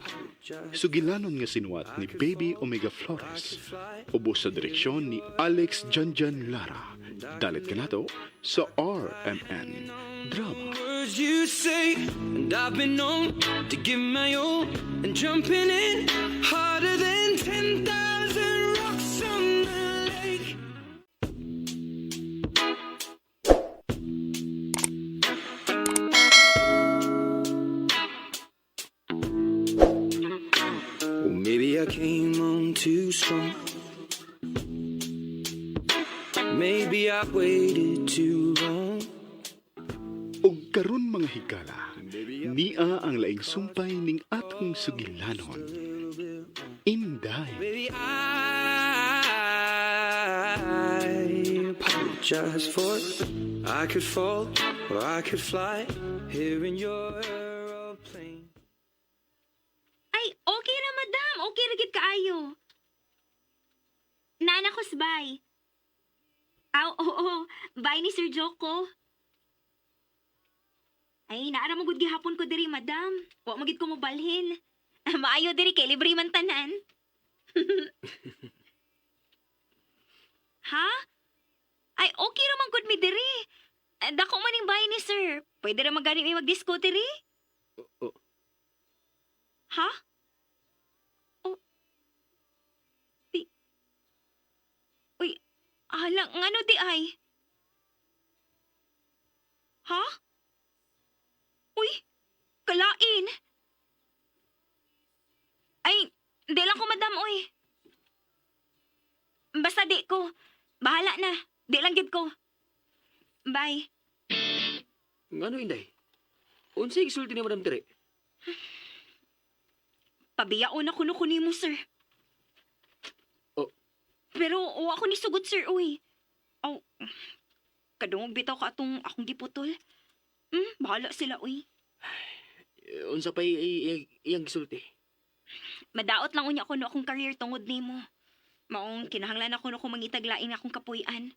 Sugilanon nga sinuwat ni Baby Omega Flores. Ubos sa direksyon ni Alex Janjan Lara. Dalit kanato sa RMN Drama. Words you say, and I've been known to give my all, and jumping in harder than 10,000 rocks on the lake. Well, maybe I came on too strong. Maybe I waited too long. Og karon mga higala, nia ang laing sumpay ning atong sugilanon. Inday. Baby, I apologize for it. I could fall or I could fly here in your aeroplane. Ay, okay ra, madam. Okay ra gid kaayo. Nana ko bye. Aw, oo. Bye ni Sir Joko. Ay, naara mo gud gihapon ko diri, madam. Wa mo gid ko mobalhin. Maayo diri kay libre man tanan. Ha? Ay, okay ra man gud mi diri. Eh, dako man ning bahay ni sir. Pwede ra magani mi mag-disco diri? Oh. Ha? Oh. Di. Uy, alang, ngano di ay? Ha? Uy, kalain. Ay, di lang ko, madam, uy. Basta di ko. Bahala na. Di lang gid ko. Bye. Ngano Inday? Unsay gisulti ni Madam Tere? Pabiyaon ako no kunin mo, sir. Oh. Pero wa ako ni sugot, sir, uy. Aw, kadungog bitaw ka atong akong giputol. Bahala sila, uy. Eh, unsa pa iyang gisulti? Madaot lang unya ko no akong career tungod nimo. Maong kinahanglan ako no ko mangitag lain akong kapuy-an.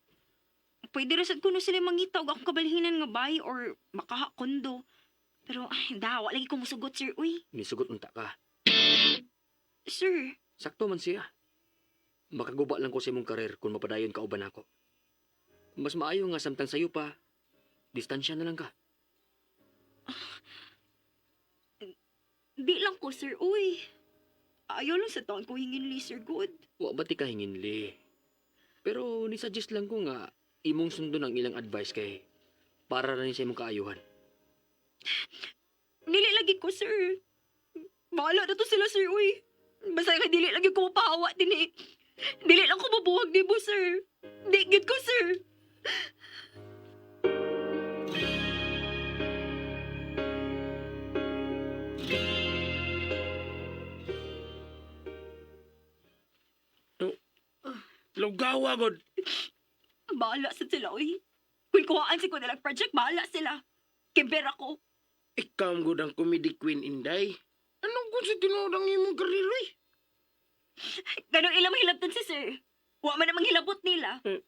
Pwede ra sad kuno sila mangita og akong kabalhinan nga bay or makaha kondo. Pero ay, da, wa lagi ko musugot, sir, uy. Nisugot unta ka. Sir, Sakto man siya. Makaguba lang ko sa imong karir kung mapadayon ka uban ako. Mas maayo nga samtang sayo pa, distansya na lang ka. di lang ko, sir, uy. Ayaw lang sa taon ko hingin ni Sir Good. Wa ba ti ka hinginli? Pero ni-suggest lang ko nga imong sundon ang ilang advice kay para rin sa imong kaayuhan. Dili lagi ko, sir. Bahala na to sila, sir, uy. Basta kay dili lagi ko mapahawa din eh. Dili lang ko mabuwag di mo, sir. Di gid ko, sir. Lugawa god. Bahala sa sila, uy. Kung kuhaan si ko nilang project, bahala sila. Kiber ako. Ikaw ang good ang comedy queen, Inday. Anong kung sa tinuod ang imong karir, uy? Ganun ilang mahilabtan si sir. Wa man namang hilabot nila. Ay,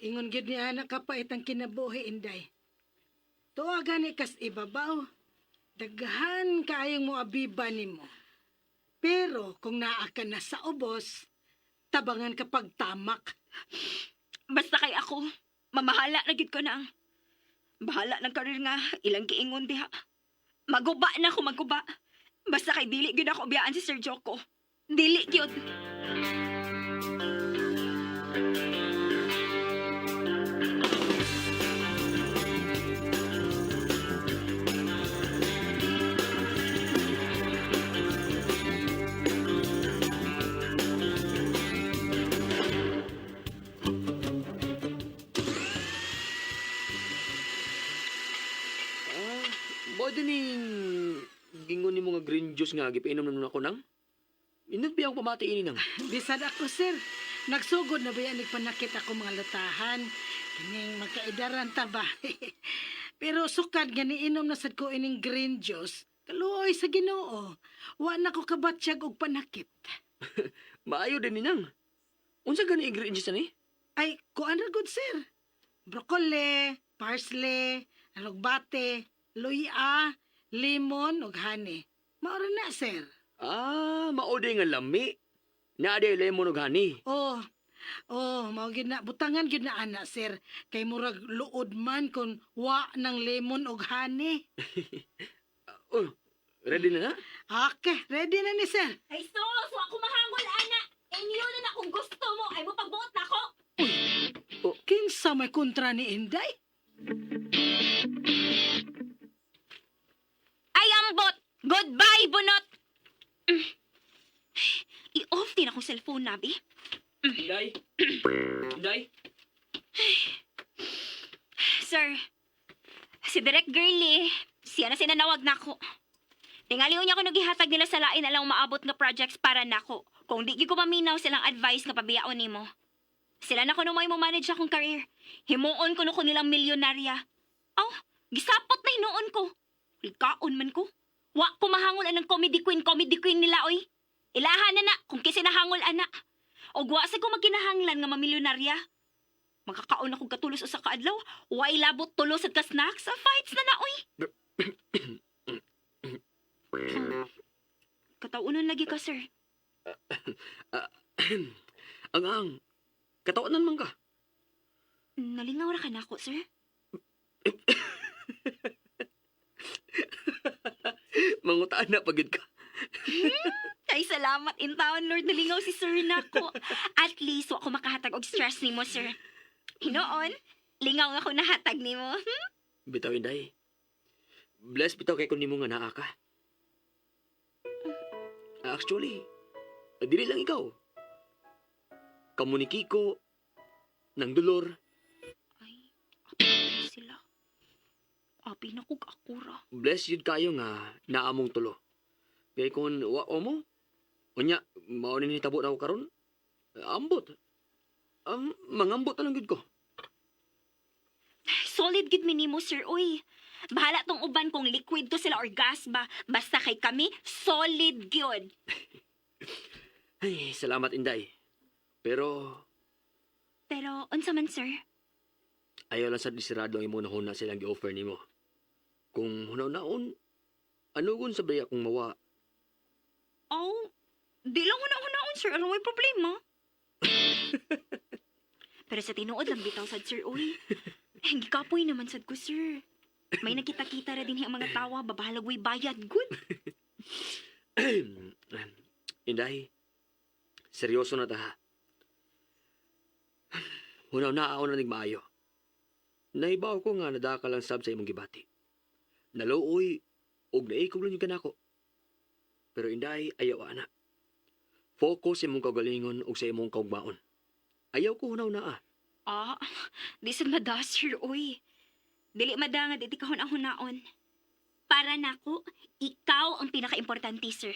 ingon gyud ni anak kapait ang kinabuhi, Inday. Tuwa gani kas ibabaw. Daghan kaayong mo abiba nimo. Pero kung naa ka na sa ubos, tabangan ka pagtamak. Basta kay ako, mamahala na gid ko na. Bahala ng karir nga, ilang giingon diha. Maguba na ako, maguba. Basta kay dili gyud ako biyaan si Sir Joko. Dili gyud. Ah, mo din ning gingon nimo nga green juice nga gipainom naman ako nang. Inod ba ang pamati ini nang? Bisan ako, sir. Nagsugod na ba yan nagpanakit ako mga latahan? Kining magkaidaran ta ba? Pero sukad nga niinom na sad ko ining green juice, kaluoy sa Ginoo. Wa na ko kabatyag og panakit. Maayo din ninang. Unsa gani ingredients ani? Ay, kuan ra gud sir. Broccoli, parsley, alugbate, luya, lemon ug honey. Mao ra na sir. Ah, mao di nga lami. Naa di lemon ug honey. Oh. Oh, mao gyud na butangan gyud na ana sir. Kay murag luod man kun wa ng lemon ug honey. Oh, ready na na? Okay, ready na ni sir. Ay, sus! Wa ko mahangol, ana! Inyo na na kung gusto mo! Ay mo pagbuot na ko! Kinsa may kontra ni Inday? Ay, ambot! Goodbye, bunot! I-off din akong cellphone, Nabi. Inday. Inday. Sir, si Direk Girlie, siya na sinanawag nako. Tingali niya ko nagihatag nila sa lain alang maabot nga projects para nako. Kung di gyud ko maminaw silang advice nga pabiyaon nimo. Sila na kuno may mo manage akong career. Himuon ko no ko nilang milyonarya. Aw, gisapot na hinuon ko. Likaon man ko. Wa ko mahangol anang comedy queen nila oy. Ilahan na na kung kinsa nahangol ana. Og wa sa ko magkinahanglan nga mamilyonarya. Makakaon akong katulos usa ka adlaw. Way labot tulos at ka snacks. Ah, fights na na, oy. Kataunon lagi ka, sir. Ang ang. Katawanan man ka. Nalingaw ra ka na ako, sir. Mangutaan na pagid ka. Ay, salamat in taon, Lord. Nalingaw si sir nako. At least, wa ko makahatag og stress nimo, sir. Hinoon, lingaw nga ko nahatag nimo. Bitaw Inday. Bless bitaw kay kun nimo nga naa ka. Actually, dili lang ikaw. Kamo ni Kiko, nang Dolor, Ay, api sila. Abi na kog akura. Bless yun kayo nga naamong tulo. Kay kung wa o mo, unya, mao ni nitabo na ako karon. Ambot. Mangambot na lang gyud ko. Solid gid mi nimo, sir. Uy, bahala tong uban kung liquid to sila or gas ba. Basta kay kami, solid gyud. Ay, salamat Inday. Pero Pero, unsa man, sir? Ayaw lang sa disirado ang imong nahuna silang gi-offer nimo. Kung hunaw-naon, ano gun sa baya kung mawa? Oh, di lang una-unaon, sir. Ano may problema? Pero sa tinuod lang bitaw sad, sir, uy. Eh, gikapoy naman sad ko, sir. May nakita-kita ra din ang mga tawa, babahalag way bayad, good. Inday, seryoso na ta ha. Hunaw na ako na nagmaayo. Naibaw ko nga nadaka lang sab sa imong gibati. Naluoy, og naikog lang yung kanako. Pero Inday, ayaw ana. Focus sa imong kaugalingon og sa imong kaugmaon. Ayaw ko hunaw na ah. Ah, di sad mada, sir, uy. Dili mada nga di ka hunaon. Para nako, ikaw ang pinaka-importante, sir.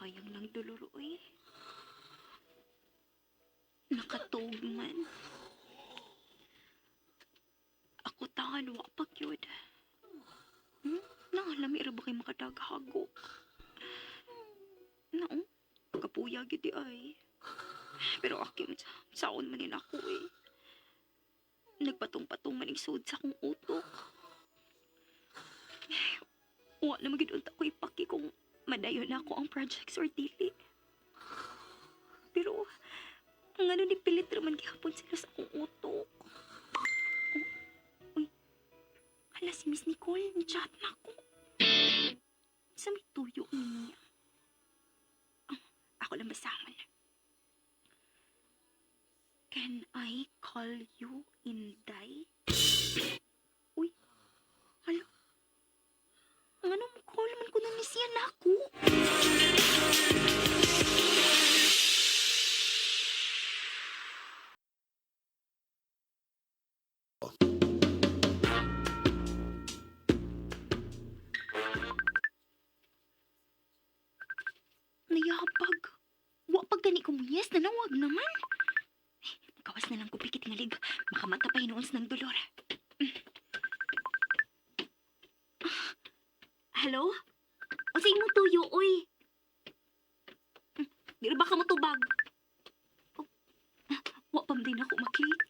Hayang lang dolor, uy. Nakatog man. Ako tangan, wa pa gyud. Nangalami ra ba kay makadaghagok? Nao, kapuya gyud di ay. Pero akim saon man din ako eh. Nagpatong-patong man ang sud sa akong utok. Wa na magyud unta ko ipaki kung madayon na ako ang projects or dili. Pero, ang ano ni pilit raman gihapon sila sa akong utok. Oh, uy, hala si Miss Nicole, ni-chat na ako. Sa may tuyo niya. Ah, ako lang basahon. Can I call you Inday? Uy, hala. Ang ano mo call man ko na ni siya na ako. Wa gani ko yes, nanawag naman. Ay, magawas na lang ko pikit tingalig. Makamata pa hinuon sa ng dolor. Ah, hello? O sa imong tuyo, oy. Di ra ba ka motubag? Oh, wa pa man din ako maklik.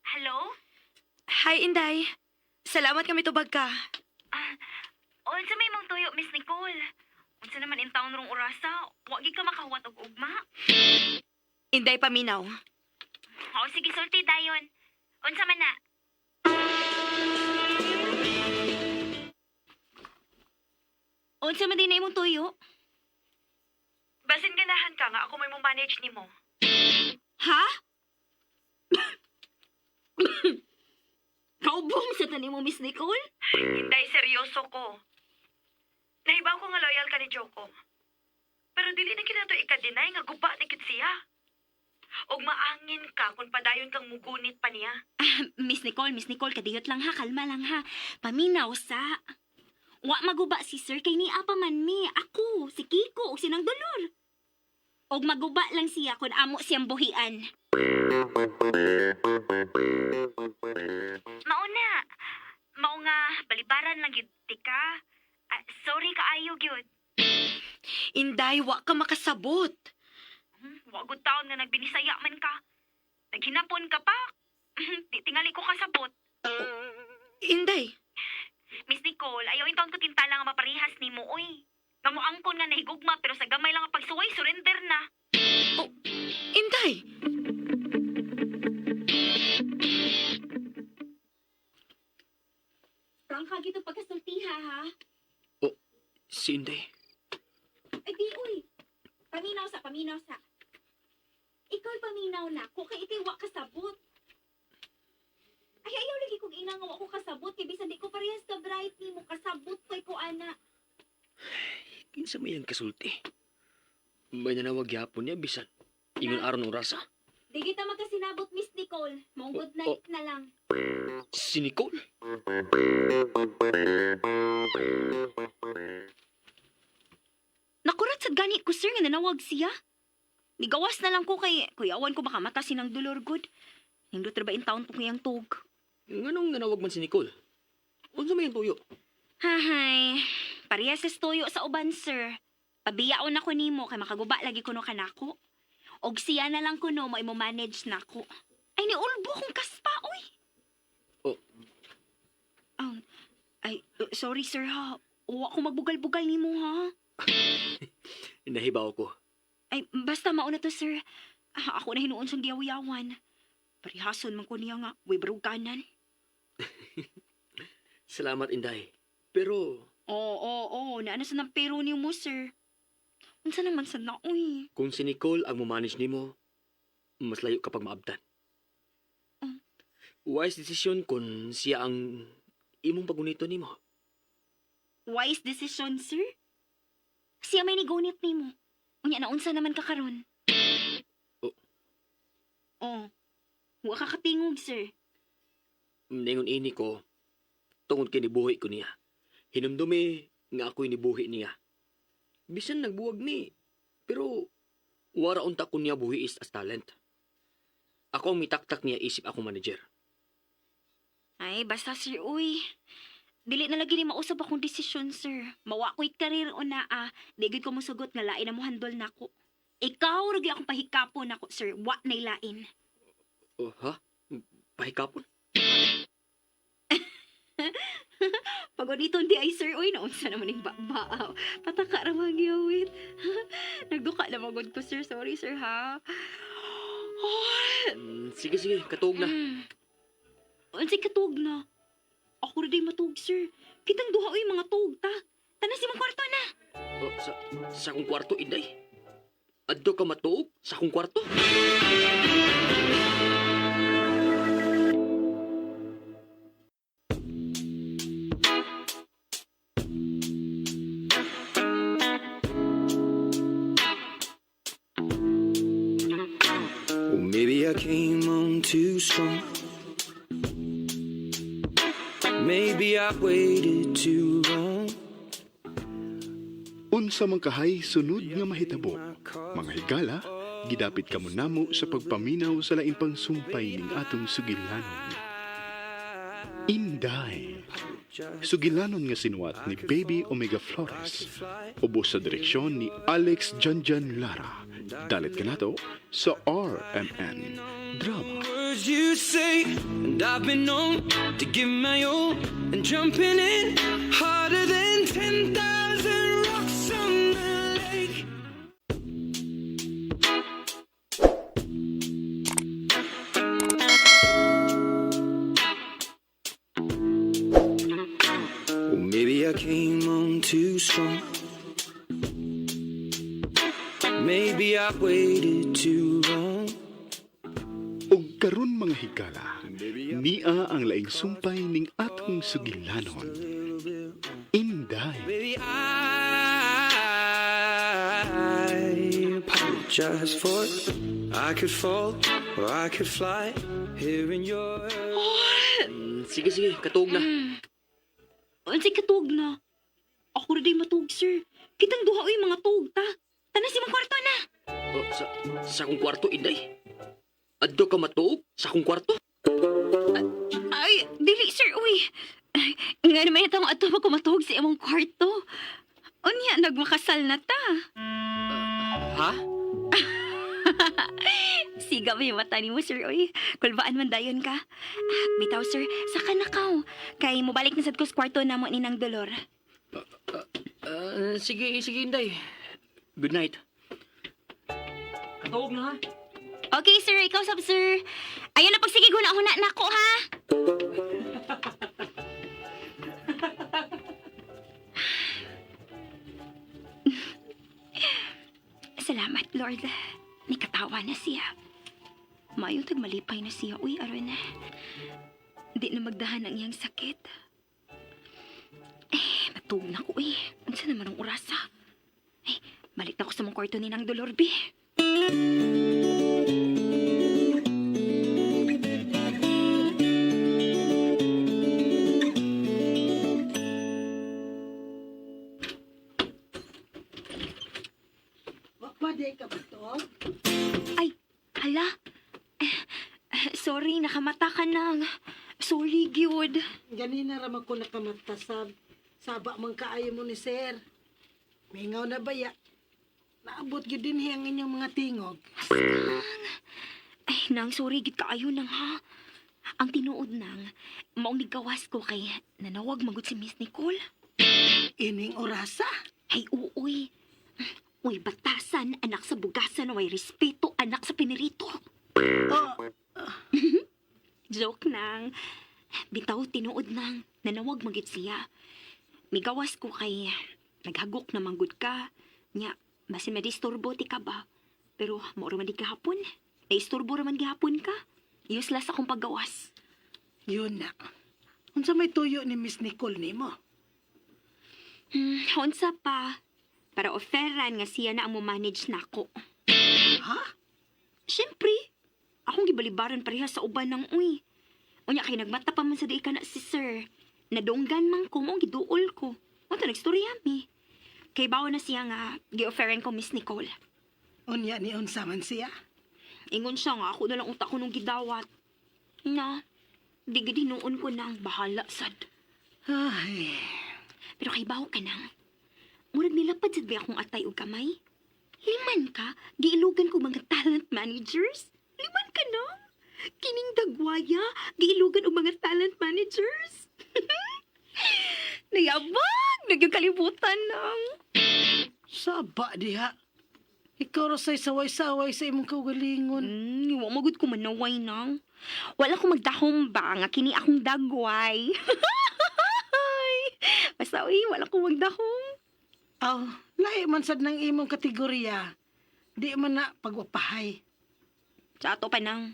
Hello? Hi, Inday. Salamat kami tubag ka. Unsa may imong tuyo, Miss Nicole? Unsa naman in town rong orasa? Wa gid ka makahuwat og ugma. Inday, paminaw. O sige, sulti dayon. Unsa man na? Unsa man din na imong tuyo? Basin ganahan ka nga ako may mo-manage nimo. Ha? Kaubong sa tanim mo, Miss Nicole? Inday, seryoso ko. Nahibaw ko nga loyal ka ni Joko. Pero dili na kinato ika-deny nga guba ni gid siya. Og maangin ka kung padayon kang mugunit pa niya. Miss Nicole, Miss Nicole, kadiyot lang ha, kalma lang ha. Paminaw sa. Wa maguba si sir kay ni apa man mi. Ako, si Kiko, ug sinang Dolor. Og maguba lang siya kung amo siyang buhian. Mauna. Mao nga balibaran lang gyud tika. Ah, sorry kaayo gyud. Inday, wa ka makasabot. Wa gud taon nga nagbinisaya man ka. Naghinapon ka pa. Di tingali ko kasabot. Inday, Miss Nicole, ayaw intawon ko tintala nga maparihas nimo, oy. Namuangkon nga nahigugma pero sa gamay lang ang pagsuway, surrender na. Inday! Prangka gito pagkasultiha, ha? Si Inday. Ay di, uy. Paminaw sa, paminaw sa. Ikaw paminaw na, ko kay ikay wa kasabot. Ay, ayaw lagi kong ina nga wa ko kasabot, kay bisan di ko parehas ka bright nimo kasabot ko'y ko ana. Kinsa may ang kasulti? May nanawag gyapon niya bisan. Ingon aron orasa. Di kita magkasinabot, Miss Nicole. Maong good night na lang. Si Nicole. Nakurat sa gani ko, sir, nga nanawag siya. Nigawas na lang ko kay kuyawan ko baka mata sinang dolor good. Nindot ra ba in town ko kayang tug. Nganong nanawag man si Nicole? Unsa may ang tuyo? Hahay, parehas sa tuyo sa uban, sir. Pabiyaon ako nimo kay makaguba lagi kuno kanako. Og siya na lang kuno mo imo manage nako. Ay niulbo kong kaspa oy. Oh. Ay, sorry sir ha. Wa ko magbugal-bugal nimo ha. Nahibaw ko. Ay, basta mauna to, sir. Ah, ako na hinuon siyang giyaw-yawan. Parihason man ko niya nga, way baruganan. Salamat, Inday. Pero Oo, oo, oo. Naano sa ng pero niyo mo, sir? Unsa naman sa na, uy. Kung si Nicole ang mamanage nimo, mas layo kapag maabtan. Wise decision kung siya ang imong pagunito nimo. Wise decision, sir? Siya may nigunit nimo. Unya na unsa naman ka karon? Oh. Oh. Wa ka katingog, sir. Ningon ini ko, tungod kay nibuhi ko niya. Hinumdumi nga ako'y nibuhi niya. Bisan nagbuwag ni, pero wara unta ko niya buhi is as talent. Ako ang mitaktak niya isip akong manager. Ay, basta sir, uy. Dili na lagi ni mausap akong desisyon, sir. Mawa ko'y karir o naa. Di gid ko mosugot nga lain na mo handol nako. Ikaw ragi akong pahikapon nako, sir. Wa na'y lain. Oh, ha? Pahikapon? Pagod ito di ay sir, uy, naunsa naman yung baba. Pataka ra man gyud. Nagduka na magod ko, sir. Sorry, sir, ha. Oh, Sige, sige, katuog na. Unsay katuog na? Ako ra day matuog, sir. Kitang duha uy mga tuog ta. Tanas imong kwarto na. Oh, sa akong kwarto, Inday. Adto ka matuog sa akong kwarto? Well, maybe I came on too strong. Maybe I waited too long. Unsa man kahay sunod nga mahitabo. Mga higala, gidapit kamo namo sa pagpaminaw sa lain pang sumpay ning atong sugilanon. Inday. Sugilanon nga sinuwat ni Baby Omega Flores. Ubos sa direksyon ni Alex Janjan Lara. Dalit kanato sa RMN Drama. Words you say, and I've been known to give my all and jumping in harder than 10,000 rocks on the lake. Well, maybe I came on too strong. Maybe I waited too long. Og karon mga higala, nia ang laing sumpay ning atong sugilanon. Inday. Baby, I apologize for it. I could fall or I could fly here in your. Sige, sige, katuog na. Unsay katuog na? Ako ra day matuog, sir. Kitang duha oy mga tuog ta. Tanas imong kwarto na. Oh, sa akong kwarto, Inday. Adto ka matuog sa akong kwarto? Ay, dili sir, uy. Ay, nga naman itong ato pa matuog sa imong kwarto. Unya, nagmakasal na ta. Ha? Siga ba yung mata nimo, sir, uy. Kulbaan man dayon ka. Ah, bitaw, sir, saka na kaw. Kay mobalik na sad ko sa kwarto namo ni nang Dolor. Ah, sige, sige, Inday. Good night. Katuog na, ha? Okay, sir, ikaw sab, sir. Ayun na pagsige huna-huna nako ha. Salamat, Lord. Nikatawa na siya. Mayo tagmalipay na siya. Uy, aron. Di na magdahan ang iyang sakit. Eh, matug na ko eh. Unsa naman ang orasa? Eh, balik na ko sa mong kwarto ni Nang Dolor, be. Wa pa di ka matuog? Ay, hala. Eh, eh, sorry, nakamata ka nang. Sorry, gyud. Ganina ra man ko nakamata sab. Saba man kaayo mo ni sir. Mingaw na baya. Naabot gyud dinhi ang inyong mga tingog. Ay, nang, sorry, gid kaayo nang ha. Ang tinuod nang, maong nigawas ko kay nanawag magud si Miss Nicole. Ining orasa. Ay, uuy. Uy, batasan, anak sa bugasan, way respeto, anak sa pinirito. Oh, Joke nang. Bitaw tinuod nang, nanawag magid siya. Migawas ko kay naghagok na manggod ka. Nya, basin madisturbo ti ka ba? Pero mao ra man di gahapon. Naisturbo ra man gihapon ka. Useless akong paggawas. Yun na. Unsa may tuyo ni Miss Nicole nimo? Unsa pa? Para offeran nga siya na ang mo-manage nako. Ha? Siyempre, akong gibalibaran pareha sa uban ng uy. Unya kay nagmata pa man sa di ka na si sir. Nadunggan man ko, mao giduol ko. Unta nagstorya mi. Kay bawo na siya nga gi-offeran ko Miss Nicole. Unya ni unsa man siya? Ingon siya nga ako na lang unta ko nung gidawat. Na, di gid hinuon ko nang bahala sad. Ay, Pero kay bawo ka nang. Murag nilapad sad ba akong atay og kamay? Liman ka, giilugan ko mga talent managers. Liman ka na. Kining dagwaya, giilugan og mga talent managers. Nayabag, nagyong kalibutan nang. Saba diha. Ikaw ra say saway-saway sa imong kaugalingon. Wa magud ko manaway nang. Wala ko magdahom ba nga kini akong dagway. Basta uy, wala ko magdahom. Aw, lahi man sad ng imong kategorya. Di man na pagwapahay. Sa ato pa nang.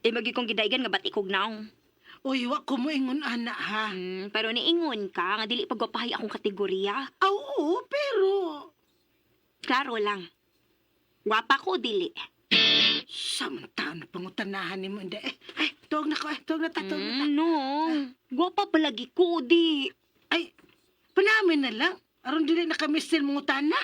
Eh, magi kong gidaigan nga batikog naong. Uy, wa ko mo ingon ana ha. Pero niingon ka nga dili pagwapahay akong kategorya. Aw, oo, pero Klaro lang. Wapa ko o dili. Samantaon na pangutanahan nimo, Inday. Eh, ay, tuog na ko, eh, tuog na ta, tuog na ta. No. Gwapa palagi ko, di. Ay, panamin na lang. Aron dili na kami still mangutana.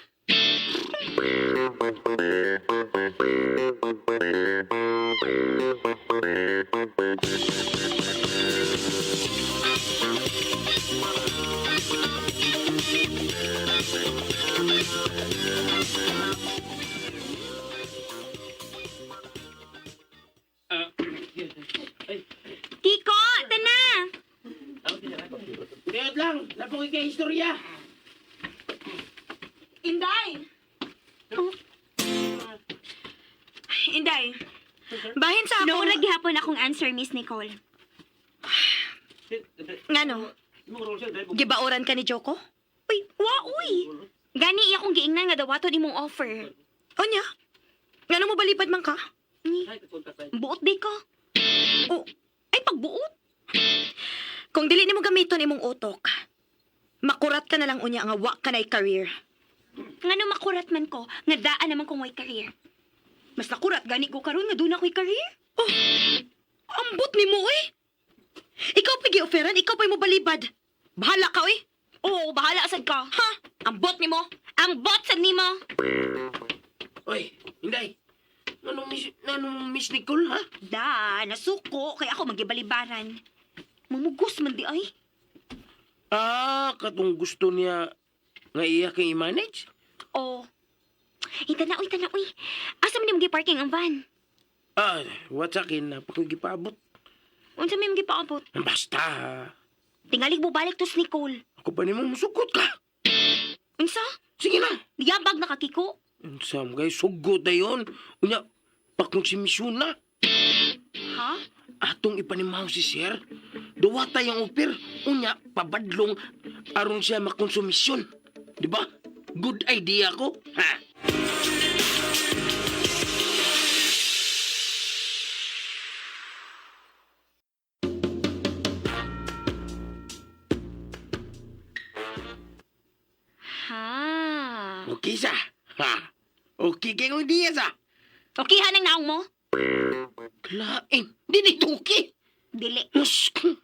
Kiko, tana! Diyot lang, napukoy kay istorya. Inday! Oh. Inday, bahin sa No, akong... gihapon akong answer, Miss Nicole. Ngano? Gibauran ka ni Joko? Uy, wa, uy! Gani iya kong giingnan nga dawaton imong offer. Onya? Ngano mo balibad man ka? Ni, buot di ko. O, Ay, pagbuot. kung dili nimo gamiton imong utok, makurat ka na lang unya nga wa ka na'y career. Ngano makurat man ko, nga daan naman kong way career. Mas nakurat gani ko karon nga doon ako'y career. Oh, ambot nimo eh. Ikaw pa gi-offeran, ikaw pa mo balibad. Bahala ka oy. Oo, bahala sad ka. Ha? Ambot nimo. Ang bot sad nimo. Oy, Inday. Anong Miss Nicole, ha? Da, nasuko kay ako magibalibaran. Mamugos man di ay. Ah, katong gusto niya nga iya kay i-manage? Oh. Ita na, uy, tana, uy. Asa man yung parking ang van? Ah, what sa akin, napakoy gipaabot. Unsa may gipaabot? Basta, Tingalig mo balik to si Nicole. ako pa nimo musukot ka. Unsa? Sige na. Yabag na ka, Kiko. Unsa mo kay sugot na yun. Unya, pakonsumisyon na. Ha? Atong ipanimaw si sir. Duwata yung upir. Unya, pabadlong aron siya makonsumisyon. Di ba? Good idea ko. Ha? Ha? Okay sa. Ha? Okay kay kong idea sa. Okay ha nang naong mo? Klain. Di dito okay. Dili. Mas ko.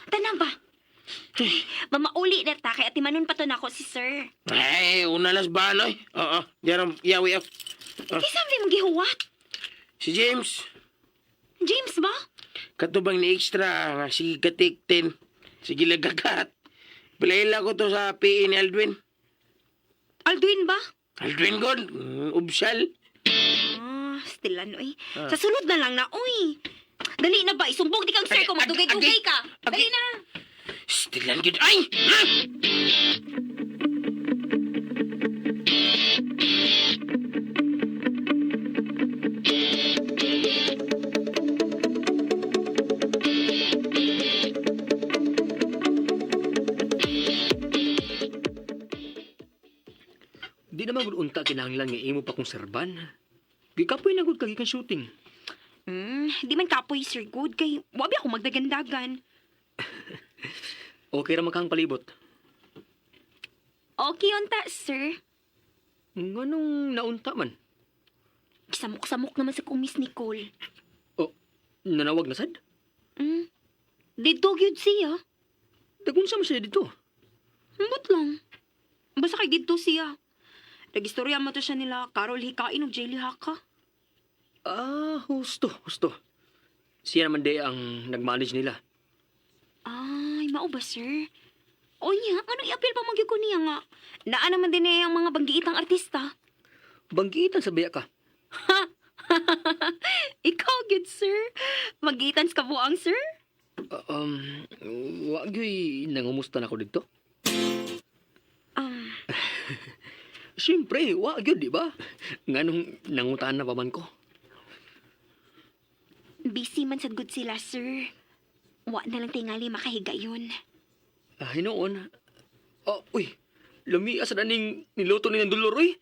Tanan ba? Mamauli na ta kay atimanon pa to nako si sir. Ay, una las ba, no? Oo, yan ang yawi ako. Ah. Kisa man mong gihuwat? Si James, James ba? katubang ni extra, nga sige katik 10. Sige lagagat. Bilaila ko to sa PE ni Aldwin. Alduin ba? Aldwin God, ubsal. Ah, still ano eh. Sa sunod na lang na, uy. Dali na ba? Isumbong di kang sir ko. Magdugay-dugay ka. Dali na. Stilan gid ay! Ha? Di naman gud unta kinahanglan nga imo pa kong serban. Gikapoy na gud kag gikan shooting. Di man kapoy, Sir Good. Kay, wabi ako magdagandagan. Okay ra man kang palibot. Okay unta, sir. Nganong naunta man? Samok-samok naman sa kong Miss Nicole. Oh, nanawag na sad? Dito gyud siya. Dagun sa man siya dito. Ambot lang. Basta kay dito siya. Nagistorya mo to siya nila Carol Hikain ug Jelly Haka. Ah, husto, husto. Siya naman di ang nag-manage nila. Ay, mao ba, sir? O niya, ano i-appeal pa magyud ko niya nga? Naa naman din eh ang mga banggiitang artista. Banggitan sa biya ka. Ikaw gyud, sir. Banggiitan sa kabuang, sir. Ah, wa gyoy nangumusta na ako dito. Siyempre, wa gyud, di ba? Nganong nangutaan na pa man ko. Busy man sad gud sila, sir. Wa na lang tingali makahigayon. Ah, hinuon. Oh, uy. Lami asa aning niluto ni ng dulor, uy.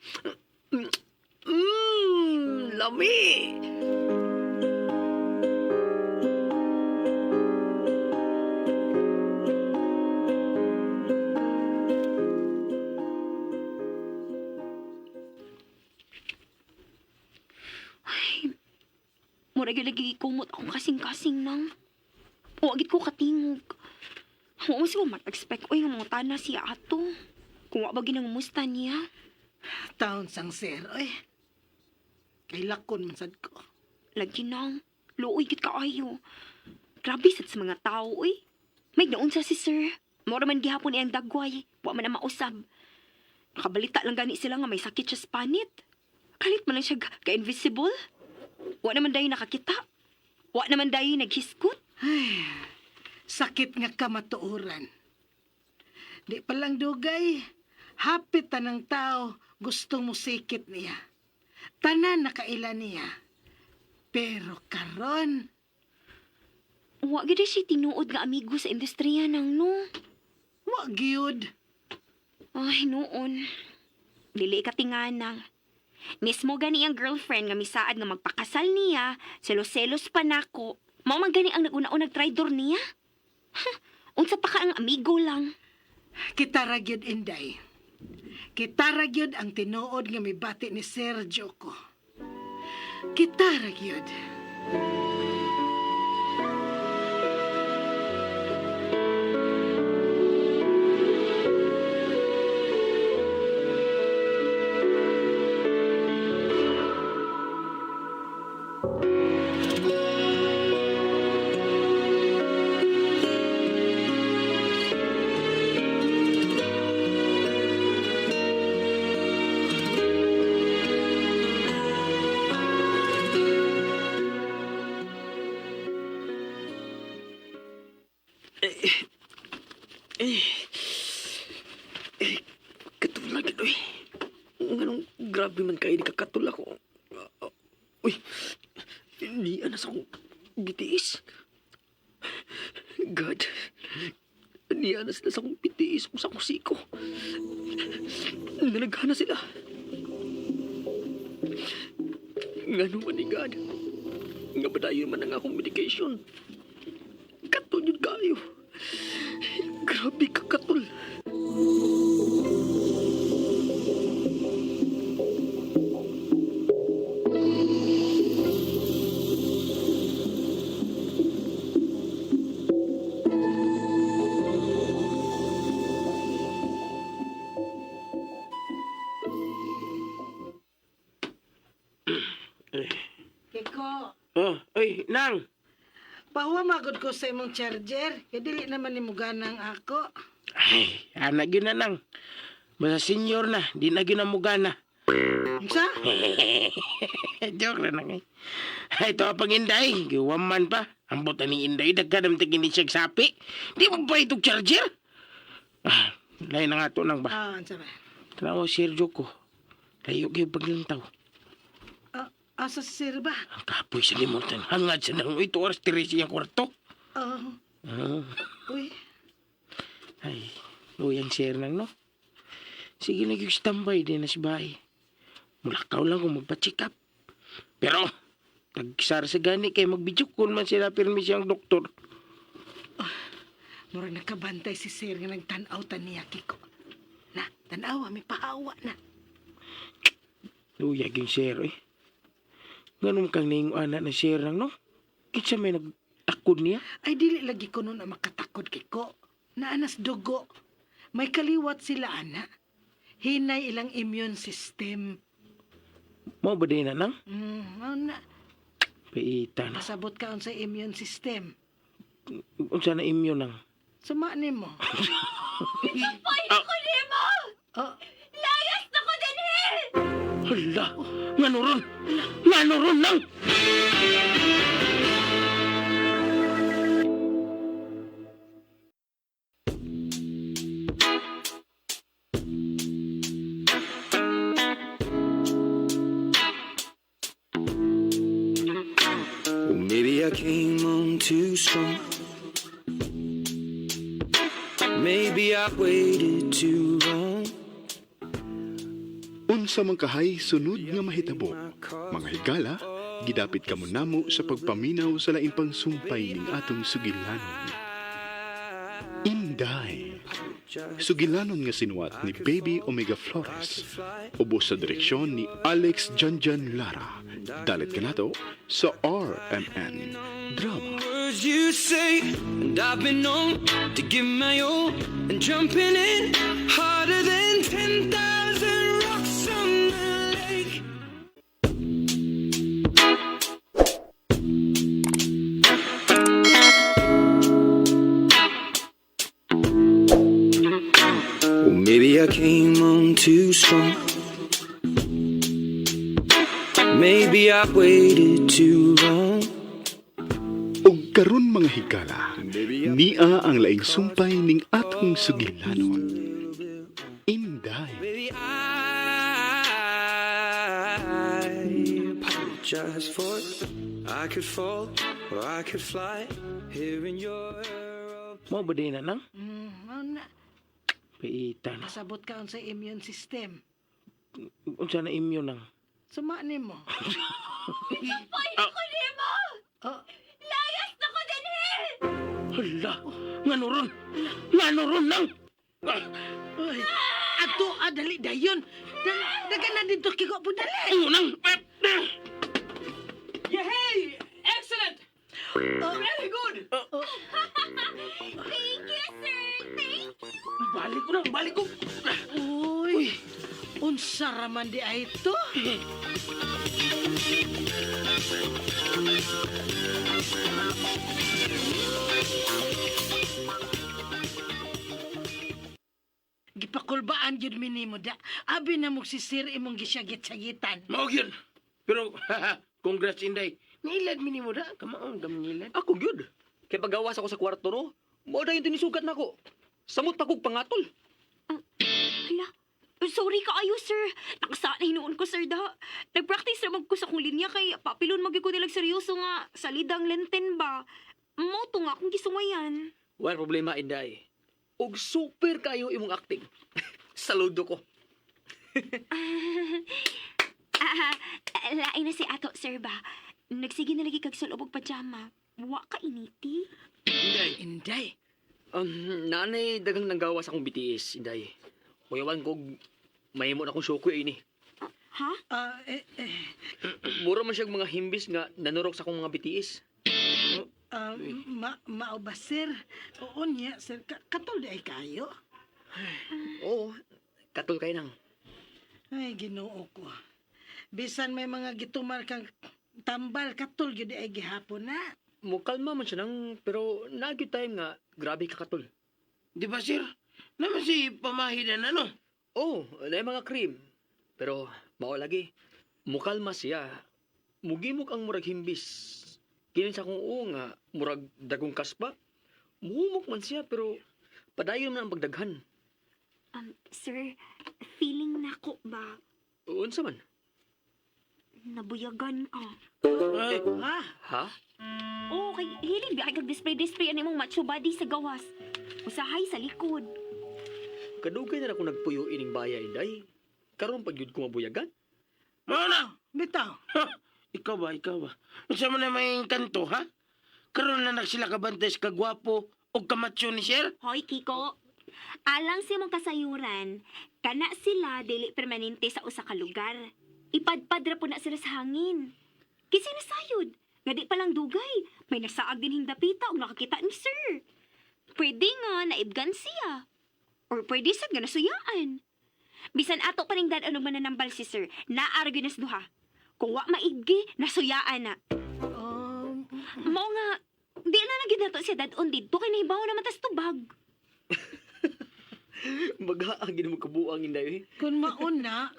Lami. Ay, Mura gyud lagi kumot akong kasing-kasing nang. Wa gid ko katingog. Wa mo siguro mag-expect oy nga mangutana siya ato. Kung wa ba ginangumusta niya. Taon sang sir, oy. Kay lakon man sad ko. Lagi nang, luoy gid kaayo. Grabe sad sa mga tao oy. May naunsa si sir. Mora man gihapon iyang dagway. Wa man na mausab. Nakabalita lang gani sila nga may sakit siya sa panit. Kalit man lang siya ka-invisible. Wa naman dayon nakakita. Wa naman dayon naghiskot. Sakit nga kamatuoran. Di pa lang dugay, hapit tanang tao gustong musikit niya. Tanan nakaila niya. Pero karon, Wa gid siya tinuod nga amigo sa industriya nang no. wa gyud. Ay, noon. Dili ka tinganang. Mismo gani ang girlfriend nga misaad nga magpakasal niya, selos-selos pa nako. Mao man gani ang naguna-unag traidor niya. Huh, unsa pa ka ang amigo lang. Kita ra gyud, Inday. Kita ra gyud ang tinuod nga mibati ni Sir Joko. Kita ra gyud. Katulad gid oy. Nganong grabe man kay nagkakatul ako. Uy. Niya na sa akong BTS. God. Niya na sila sa akong BTS kung sa akong siko. Nalaghana sila. Ngano man ni God. Nga ba dayon man ang akong medication? Katul yun kayo. Grabe ka katul. Kiko, Oh, oy, nang. pahuwa magod ko sa imong charger. Kay dili naman nimo ganang ako. Ay, anak yun na nang. Basta senior na, di na gyud na mo gana. Unsa? Joke na nang eh. Ay, ito ang panginday. Giwaman pa. Ang buta ni Inday, dagka naman tingin siya sapi. Di mo ba itong charger? Ah, lain na nga to nang ba. Ah, unsa ba? Tanawa, Sergio ko. Layo kayo paglantaw. Ah, asa si sir ba? Ang kapoy sa limutan. Hangad sa nang ito oras 3 siyang kwarto. Oh, Ah, uy. ay, luyang share nang no. Sige na yung standby din na si bahay. Mulakaw lang kung magpa-check up. Pero, tagsar sa gani kay magbidyo kun man sila pirmi siyang doktor. Murag nakabantay si sir nga nagtan-aw ta niya, Kiko. Na, tan-awa, may pahawa na. Luyag yung share eh. Ganun kang naingo anak na share nang no. Kitsa may nagtakod niya. Ay, dili lagi ko nun ang makatakod, Kiko. Naanas dugo. May kaliwat sila, ana. Hinay ilang immune system. Mo ba din na nang? Mao na. Paita na. Pasabot ka sa immune system. Unsa na immune nang? Suma nimo. Ay, ko nimo! Oh, Layas na ko dinhi! Hala! Ngano ron? Ngano ron nang? Well, maybe I came on too strong. Maybe I waited too long. Unsa man kahay sunod nga mahitabo. Mga higala, gidapit kamo namo sa pagpaminaw sa lain pang sumpay ning atong sugilanon. Inday, Sugilanon nga sinuwat ni Baby Omega Flores. Ubos sa direksyon ni Alex Janjan Lara. Dalit kanato sa RMN Drama. Words you say, and I've been known to give my all and jumping in harder than 10,000 rocks on the lake. Well, maybe I came on too strong. Maybe I waited too long. Ug karon mga higala, nia ang laing sumpay ning atong sugilanon. Inday. Maybe I apologize for it. I could fall or I could fly here in your Mo ba din na nang? Mao na. Paita na. Kasabot ka sa immune system. Unsa na immune nang? Suma nimo. Sumpay na ko nimo! Oh, Layas na ko dinhi! Hala, ngano ron? Ngano ron nang? Ah, uy. Ato, ah, dali dayon. Daga na dito kiko po dali. Oo nang. Eh, ah. Yay! Excellent! Very good! Thank you, sir! Thank you! Balik ko nang, balik ko. Uy. Unsa raman di ay ito? Gipakulbaan gyud mi nimo da. Abi na mo si sir imong gisyagit-syagitan. Mao gyud. Pero congrats Inday. Niilad mi nimo da, kamaon kami nilad. Ako gyud. Kay pagawas ako sa kwarto no, mao dayon tinisugat nako. Samot pa kog pangatol. Hala, sorry kaayo, sir. Nakasana hinuon ko, sir, da. Nag-practice ra man ko sa akong linya kay papilon magyud ko nilag seryoso nga salidang lenten ba. Mo to nga akong gisungayan. Wala problema, Inday. Og super kayo imong acting. Saludo ko. Ah, lain na si ato, sir ba. Nagsige na lagi kag sulob og pajama. Wa ka initi. Inday. Inday. Nanay, dagang nanggawa sa akong BTS, Inday. Kuyawan ko, mahimo na akong syoko ini. Ha? Ah, eh, eh, Mura man siyang mga himbis nga nanurok sa akong mga BTS. ah, mao ba sir? Oo niya, sir. Katol di ay kayo. Oo, katol kay nang. Ay, Ginoo ko. Bisan may mga gitumar kang tambal, katol gyud ay gihapon na. Mukalma man siya nang, pero nagyud time nga, grabe ka katol. Di ba sir? Naman si pamahidan ano? Oo, oh, na mga cream. Pero, mao lagi, mukalma siya. Mugimok ang murag himbis. Kini sa akong oo nga, murag dagong kaspa. Muhumok man siya, pero padayon man ang pagdaghan. Sir, feeling nako ba Unsa man? nabuyagan ka? Ay, Ha? Ha? Oo, kay hilig ba kay kag display-display ani mong macho body sa gawas. Usahay sa likod. Kadugay na ako nagpuyo ining baya, Inday. Karon pag yun ko mabuyagan. mao na. Bitaw. Ha, ikaw ba, ikaw ba? Unsa man na may kanto, ha? Karon na sila kabantay sa kagwapo o kamacho ni sir? Hoy, Kiko. Alang sa imong kasayuran, kana sila dili permanente sa usa ka lugar. Ipadpad ra po na sila sa hangin. Kasi nasayod, nga di pa lang dugay, may nasaag din hing dapita og nakakita ni sir. Pwede nga naibgan siya. Or pwede sad nga nasuyaan. Bisan ato pa ning dad-an og mananambal si sir, naa ra gyud nas duha. Kung wa maigi, nasuyaan na. Mao nga, di na lang gyud nato siya dad-on didto kay nahibaw naman tas tubag. Maghaagin mo kabuang, Inday. Eh. Kung mauna,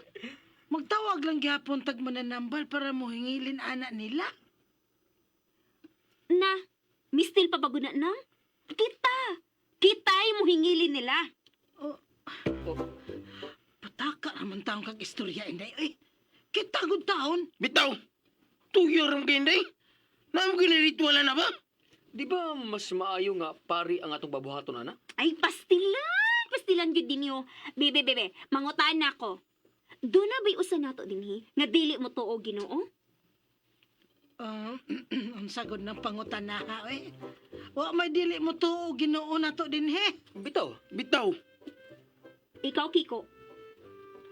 magtawag lang gihapon tag mananambal para mohingilin ana nila. Na, mistil pa bago na nang? Kita! Kita ay muhingilin nila. Oh. Pataka raman taon kag istorya, Inday. Ay, kita gud taon. Bitaw! Tuyo ram kay Inday. Naam ginirituala na ba? Di ba mas maayo nga pari ang atong babuhaton, ana? Ay, pastilan! Pastilan gyud ninyo. Bebe, bebe, mangutaan na ako. Doon na ba'y usa nato dinhi? Nga dili mo tuo Ginoo? Ang sagod ng pangutanaha, eh. Wa may dili mo tuo Ginoo na to dinhi. Bitaw. Bitaw! Ikaw, Kiko.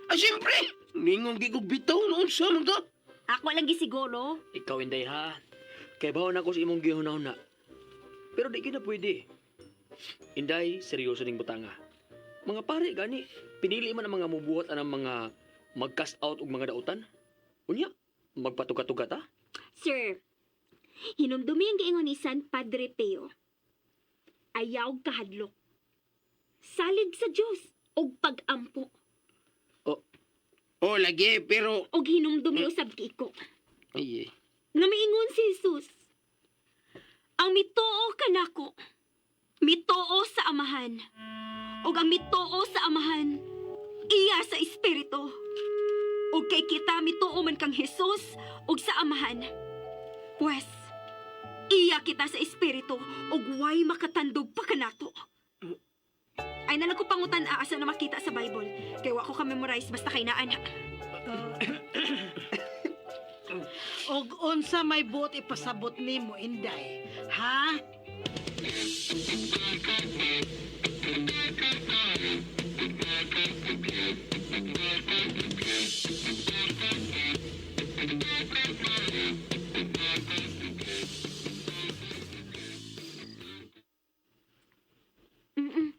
Ah, siyempre! Ningong gigog bitaw noon sa mga. Ako lang gisiguro. Ikaw, Inday, ha? Kay bawo na ako sa imong gihuna-huna. Pero di na pwede. Inday, seryoso ning butanga. Mga pare, gani, pinili man ang mga mubuhat anang mga mag-cast out og mga dautan. Unya, magpatuga-tuga ta. Sir, hinumdumi ang giingon ni San Padre Pio. Ayaw kahadlok. Salig sa Dios og pagampo. Oh, lagi, pero... Og hinumdumi usab Kiko. Ay, eh. Nga miingon si Jesus. Ang mituo kanako, mituo sa Amahan. Og ang mituo sa Amahan, iya sa Espiritu. Og kay kita mituo man kang Jesus og sa Amahan. Pues, iya kita sa Espiritu og way makatandog pa kanato. Ay nalang ko pangutan aasa na makita sa Bible. Kay wa ko ka-memorize basta kay naa na. Og unsa may buot ipasabot nimo, Inday? Ha?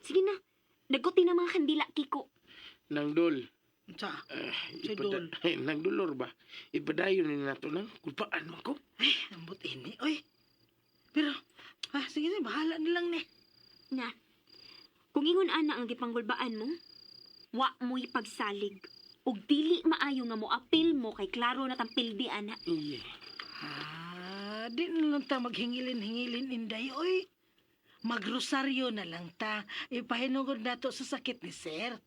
Sige na. Nagkuti na mga kandila, Kiko. Nang dol. Unsa? Ah, Si Dol. Nang dolor ba? Ipadayon ni nato nang kulpaan man ko. Ay, ambot ini, oy. Pero, sige na, bahala na lang ni. Na, kung ingon ana ang gipanggulbaan mo, wa mo'y pagsalig. Ug dili maayo nga mo apil mo kay klaro na tang pildi ana. Iye. Ah, di na lang ta maghingilin-hingilin, Inday, oy. Magrosaryo na lang ta. Ipahinungod nato sa sakit ni Sir.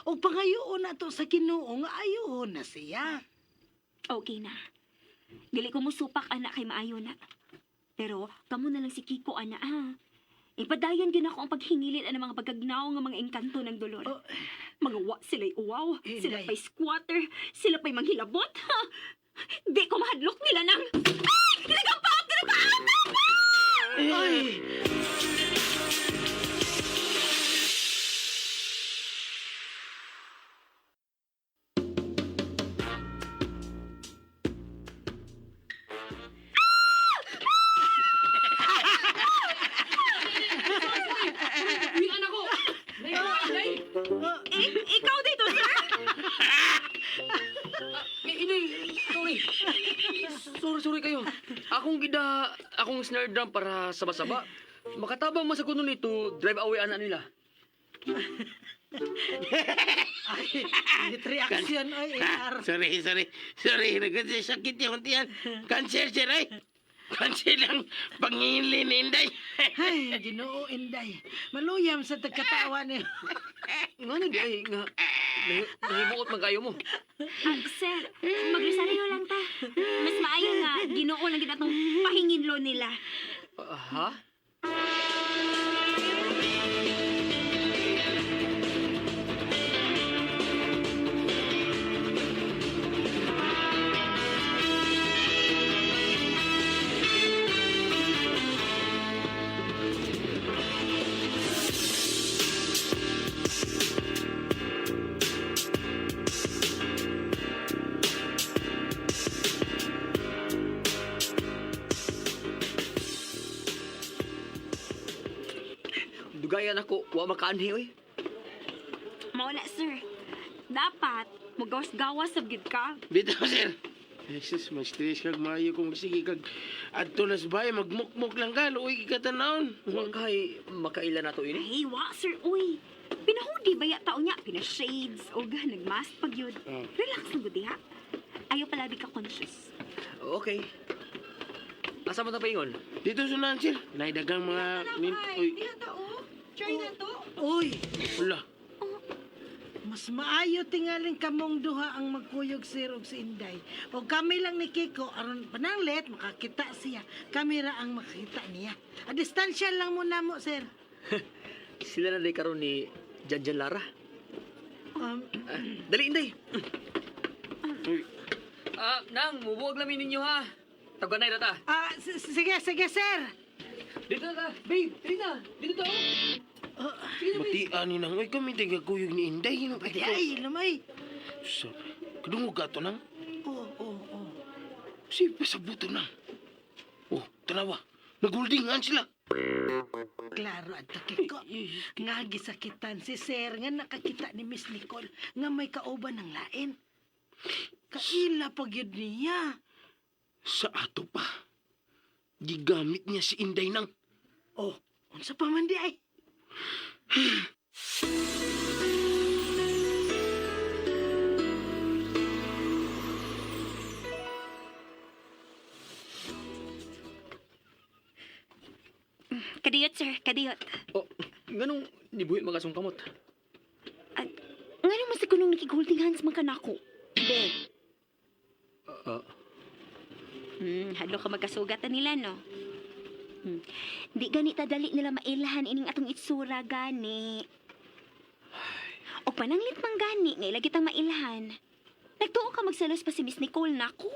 O pangayoon nato sa Ginoo nga ayoon na siya. Okay na. Dili ko musupak ana kay maayo na. Pero kamo na lang si Kiko ana ah. Ipadayon gyud ako ang paghingilin ana mga pagkagnaw nga mga engkanto ng dolor. Oh. Mga wa sila'y uwaw, Eh, sila Day. pa'y squatter, sila pa'y manghilabot. Ha? Di ko mahadlok nila nang... Ay! Nagapaap! Nagapaap! Ay! Uwian ako! Nay, Inday! Ikaw dito, sir! Inday, sorry. Sorry, sorry kayo. Akong gida, akong snare drum para saba-saba. Makatabang man sa kuno nito, drive away ana nila. Ay, reaction, oy, AR. Sorry, sorry. Sorry, nagkasakit yung tiyan. Cancer, sir, ay. Cancer lang pangingilin ni Inday. Ay, Ginoo, Inday. Maluyam sa tagkatawa ni. Nga na di ay, nga. Nahimuot man kayo mo. Ah, sir, magrosaryo lang ta. Mas maayo nga, Ginoo lang gid atong pahinginlo nila. Ah, ha? Dugayan ako, wa makaanhi oy. Mao na, sir. Dapat, magawas-gawas sa gid ka. Bitaw, sir. Jesus, mas stress kag maayo kung sige kag adto nas bay magmukmuk lang ka luoy ka tanawon. Wa kay makaila na to ini. Ay, wa, sir, uy. Pinahudi ba ya tao niya? Pina-shades, o nagmask pag yun. Oh. Relax lang gud ha. Ayaw palabi ka conscious. Okay. Asa man ta paingon? Dito sunan, sir. Naidagang mga nin uy, Uy, wala. mas maayo tingalin kamong duha ang magkuyog sir og si Inday. O kami lang ni Kiko aron pananglit makakita siya. Kami ra ang makakita niya. A distansya lang muna mo, sir. Sila na day karon ni Janjan Lara. Dali, Inday. Uy, Ah, nang mubuwag lamin ninyo ha. Taganay ra ta. Sige, sige, sir. Dito na ta. Babe, dito na. Dito ta. Batian ni nang, oy, kami tigakuyog ni Inday. Di ay, lamay. Sa, kadungog ka to nang. Oo. Si pasabuto nang. Oh, tanawa. Nag-holding hands sila. Klaro adto Kiko. Nga gisakitan si Sir nga nakakita ni Miss Nicole nga may kauban ng lain. Kaila pag yun niya. Sa ato pa. Gigamit niya si Inday nang. Oh, unsa pa man di ay? Kadiyot, sir. Kadiyot. Oh, nganong nibuhi magasong kamot? At, ngano mas kunong nakig-holding hands man kanako? Be. Ah, Hadlo ka magkasugatan nila, no? Di gani tadali nila mailahan ining atong itsura gani. O pananglit man gani nga ila kitang mailhan. Nagtuo ka magselos pa si Miss Nicole nako.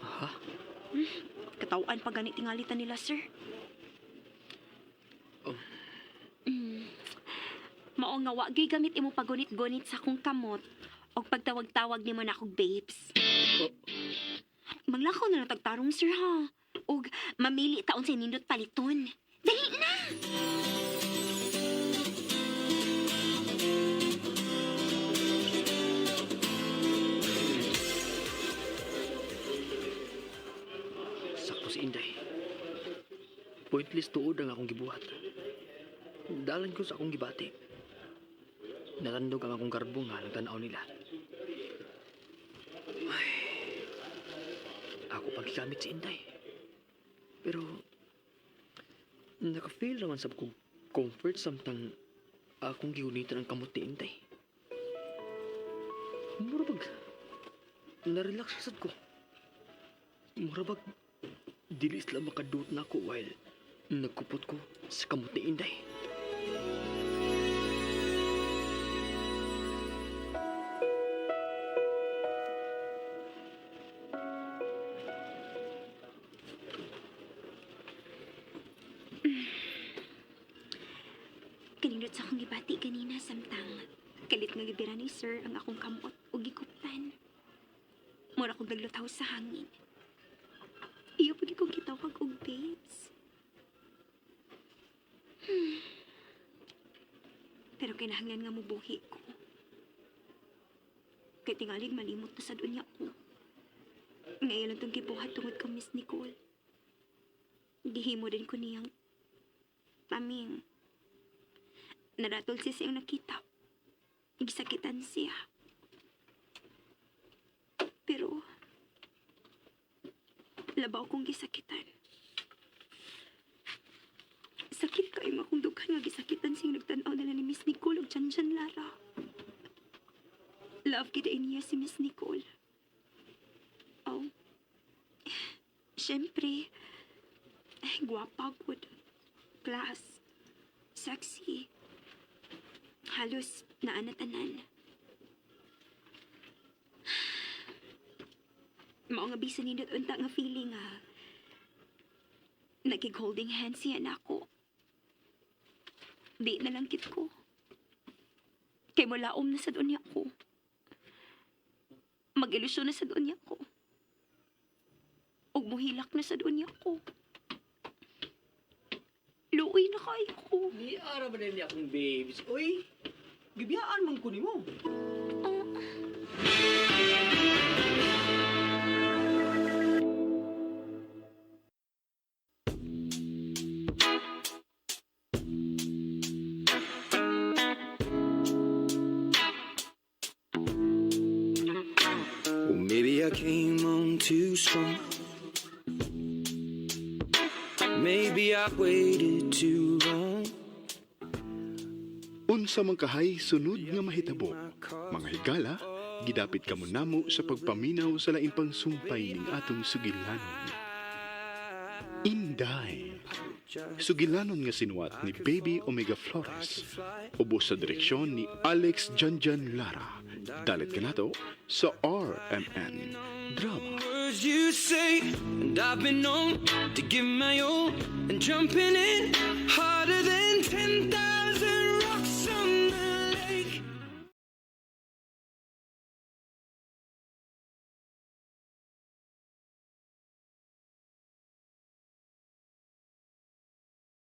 Ha? Katawan pa gani tingalitan nila, sir. Oh. Mao nga wa gyud gamit imo pagunit-gunit sa akong kamot og pagtawag-tawag nimo na akong babes. Oh. Manglakaw na lang tagtarong, sir, ha? Og mamili taon sa nindot paliton. Dali na! Sakto si Inday. Pointless tuod ang akong gibuhat. Dalan ko sa akong gibati. Natandog ang akong garbo nga nagtanaw nila. Ay, ako paggamit si Inday. Pero, naka-feel naman sa kong comfort samtang akong giunitan ang kamot ni Inday. Mura bag, narelax sad ko. Mura bag, dili sila makaduot na ako while nagkupot ko sa kamot ni Inday. Kanindot sa akong gibati ganina samtang kalit nga gibira ni sir ang akong kamot ug gikuptan. Mura kong naglutaw sa hangin. Iyo pag kong gitawag og babes. Pero kinahanglan nga mubuhi ko. Kay tingalig malimot na sa dunya ko. Ngayon lang itong gibuhat tungod kang Miss Nicole. Gihimo din ko niyang taming. Naratol siya siyang nakita. Gisakitan siya. Pero, labaw kong gisakitan. Sakit kayo nga akong dughan nga gisakitan siyang nagtanaw nila ni Miss Nicole ug Janchan Lara. Love kita niya si Miss Nicole. Oh. Siyempre, ay, gwapa good. Class. Sexy. Halos naanatanan. Mao nga bisan nindot unta nga feeling ah. Nagig-holding hands siya nako. Di na lang kit ko. Kay mulaom na sa dunya ko. Mag-ilusyon na sa dunya ko. Ug muhilak na sa dunya ko. Luoy na kayo ko. Ni ara ba din akong babes? Uy, gibiyaan man ko nimo. Oh. Well, maybe I came on too strong. Maybe I waited too long. Unsa man kahay sunod nga mahitabo. Mga higala, gidapit kamo namo sa pagpaminaw sa lain pang sumpay ning atong sugilanon. Inday. Sugilanon nga sinuwat ni Baby Omega Flores. Ubos sa direksyon ni Alex Janjan Lara. Dalit kanato sa RMN Drama. Words you say, and I've been known to give my all and jumping in harder than 10,000 10,000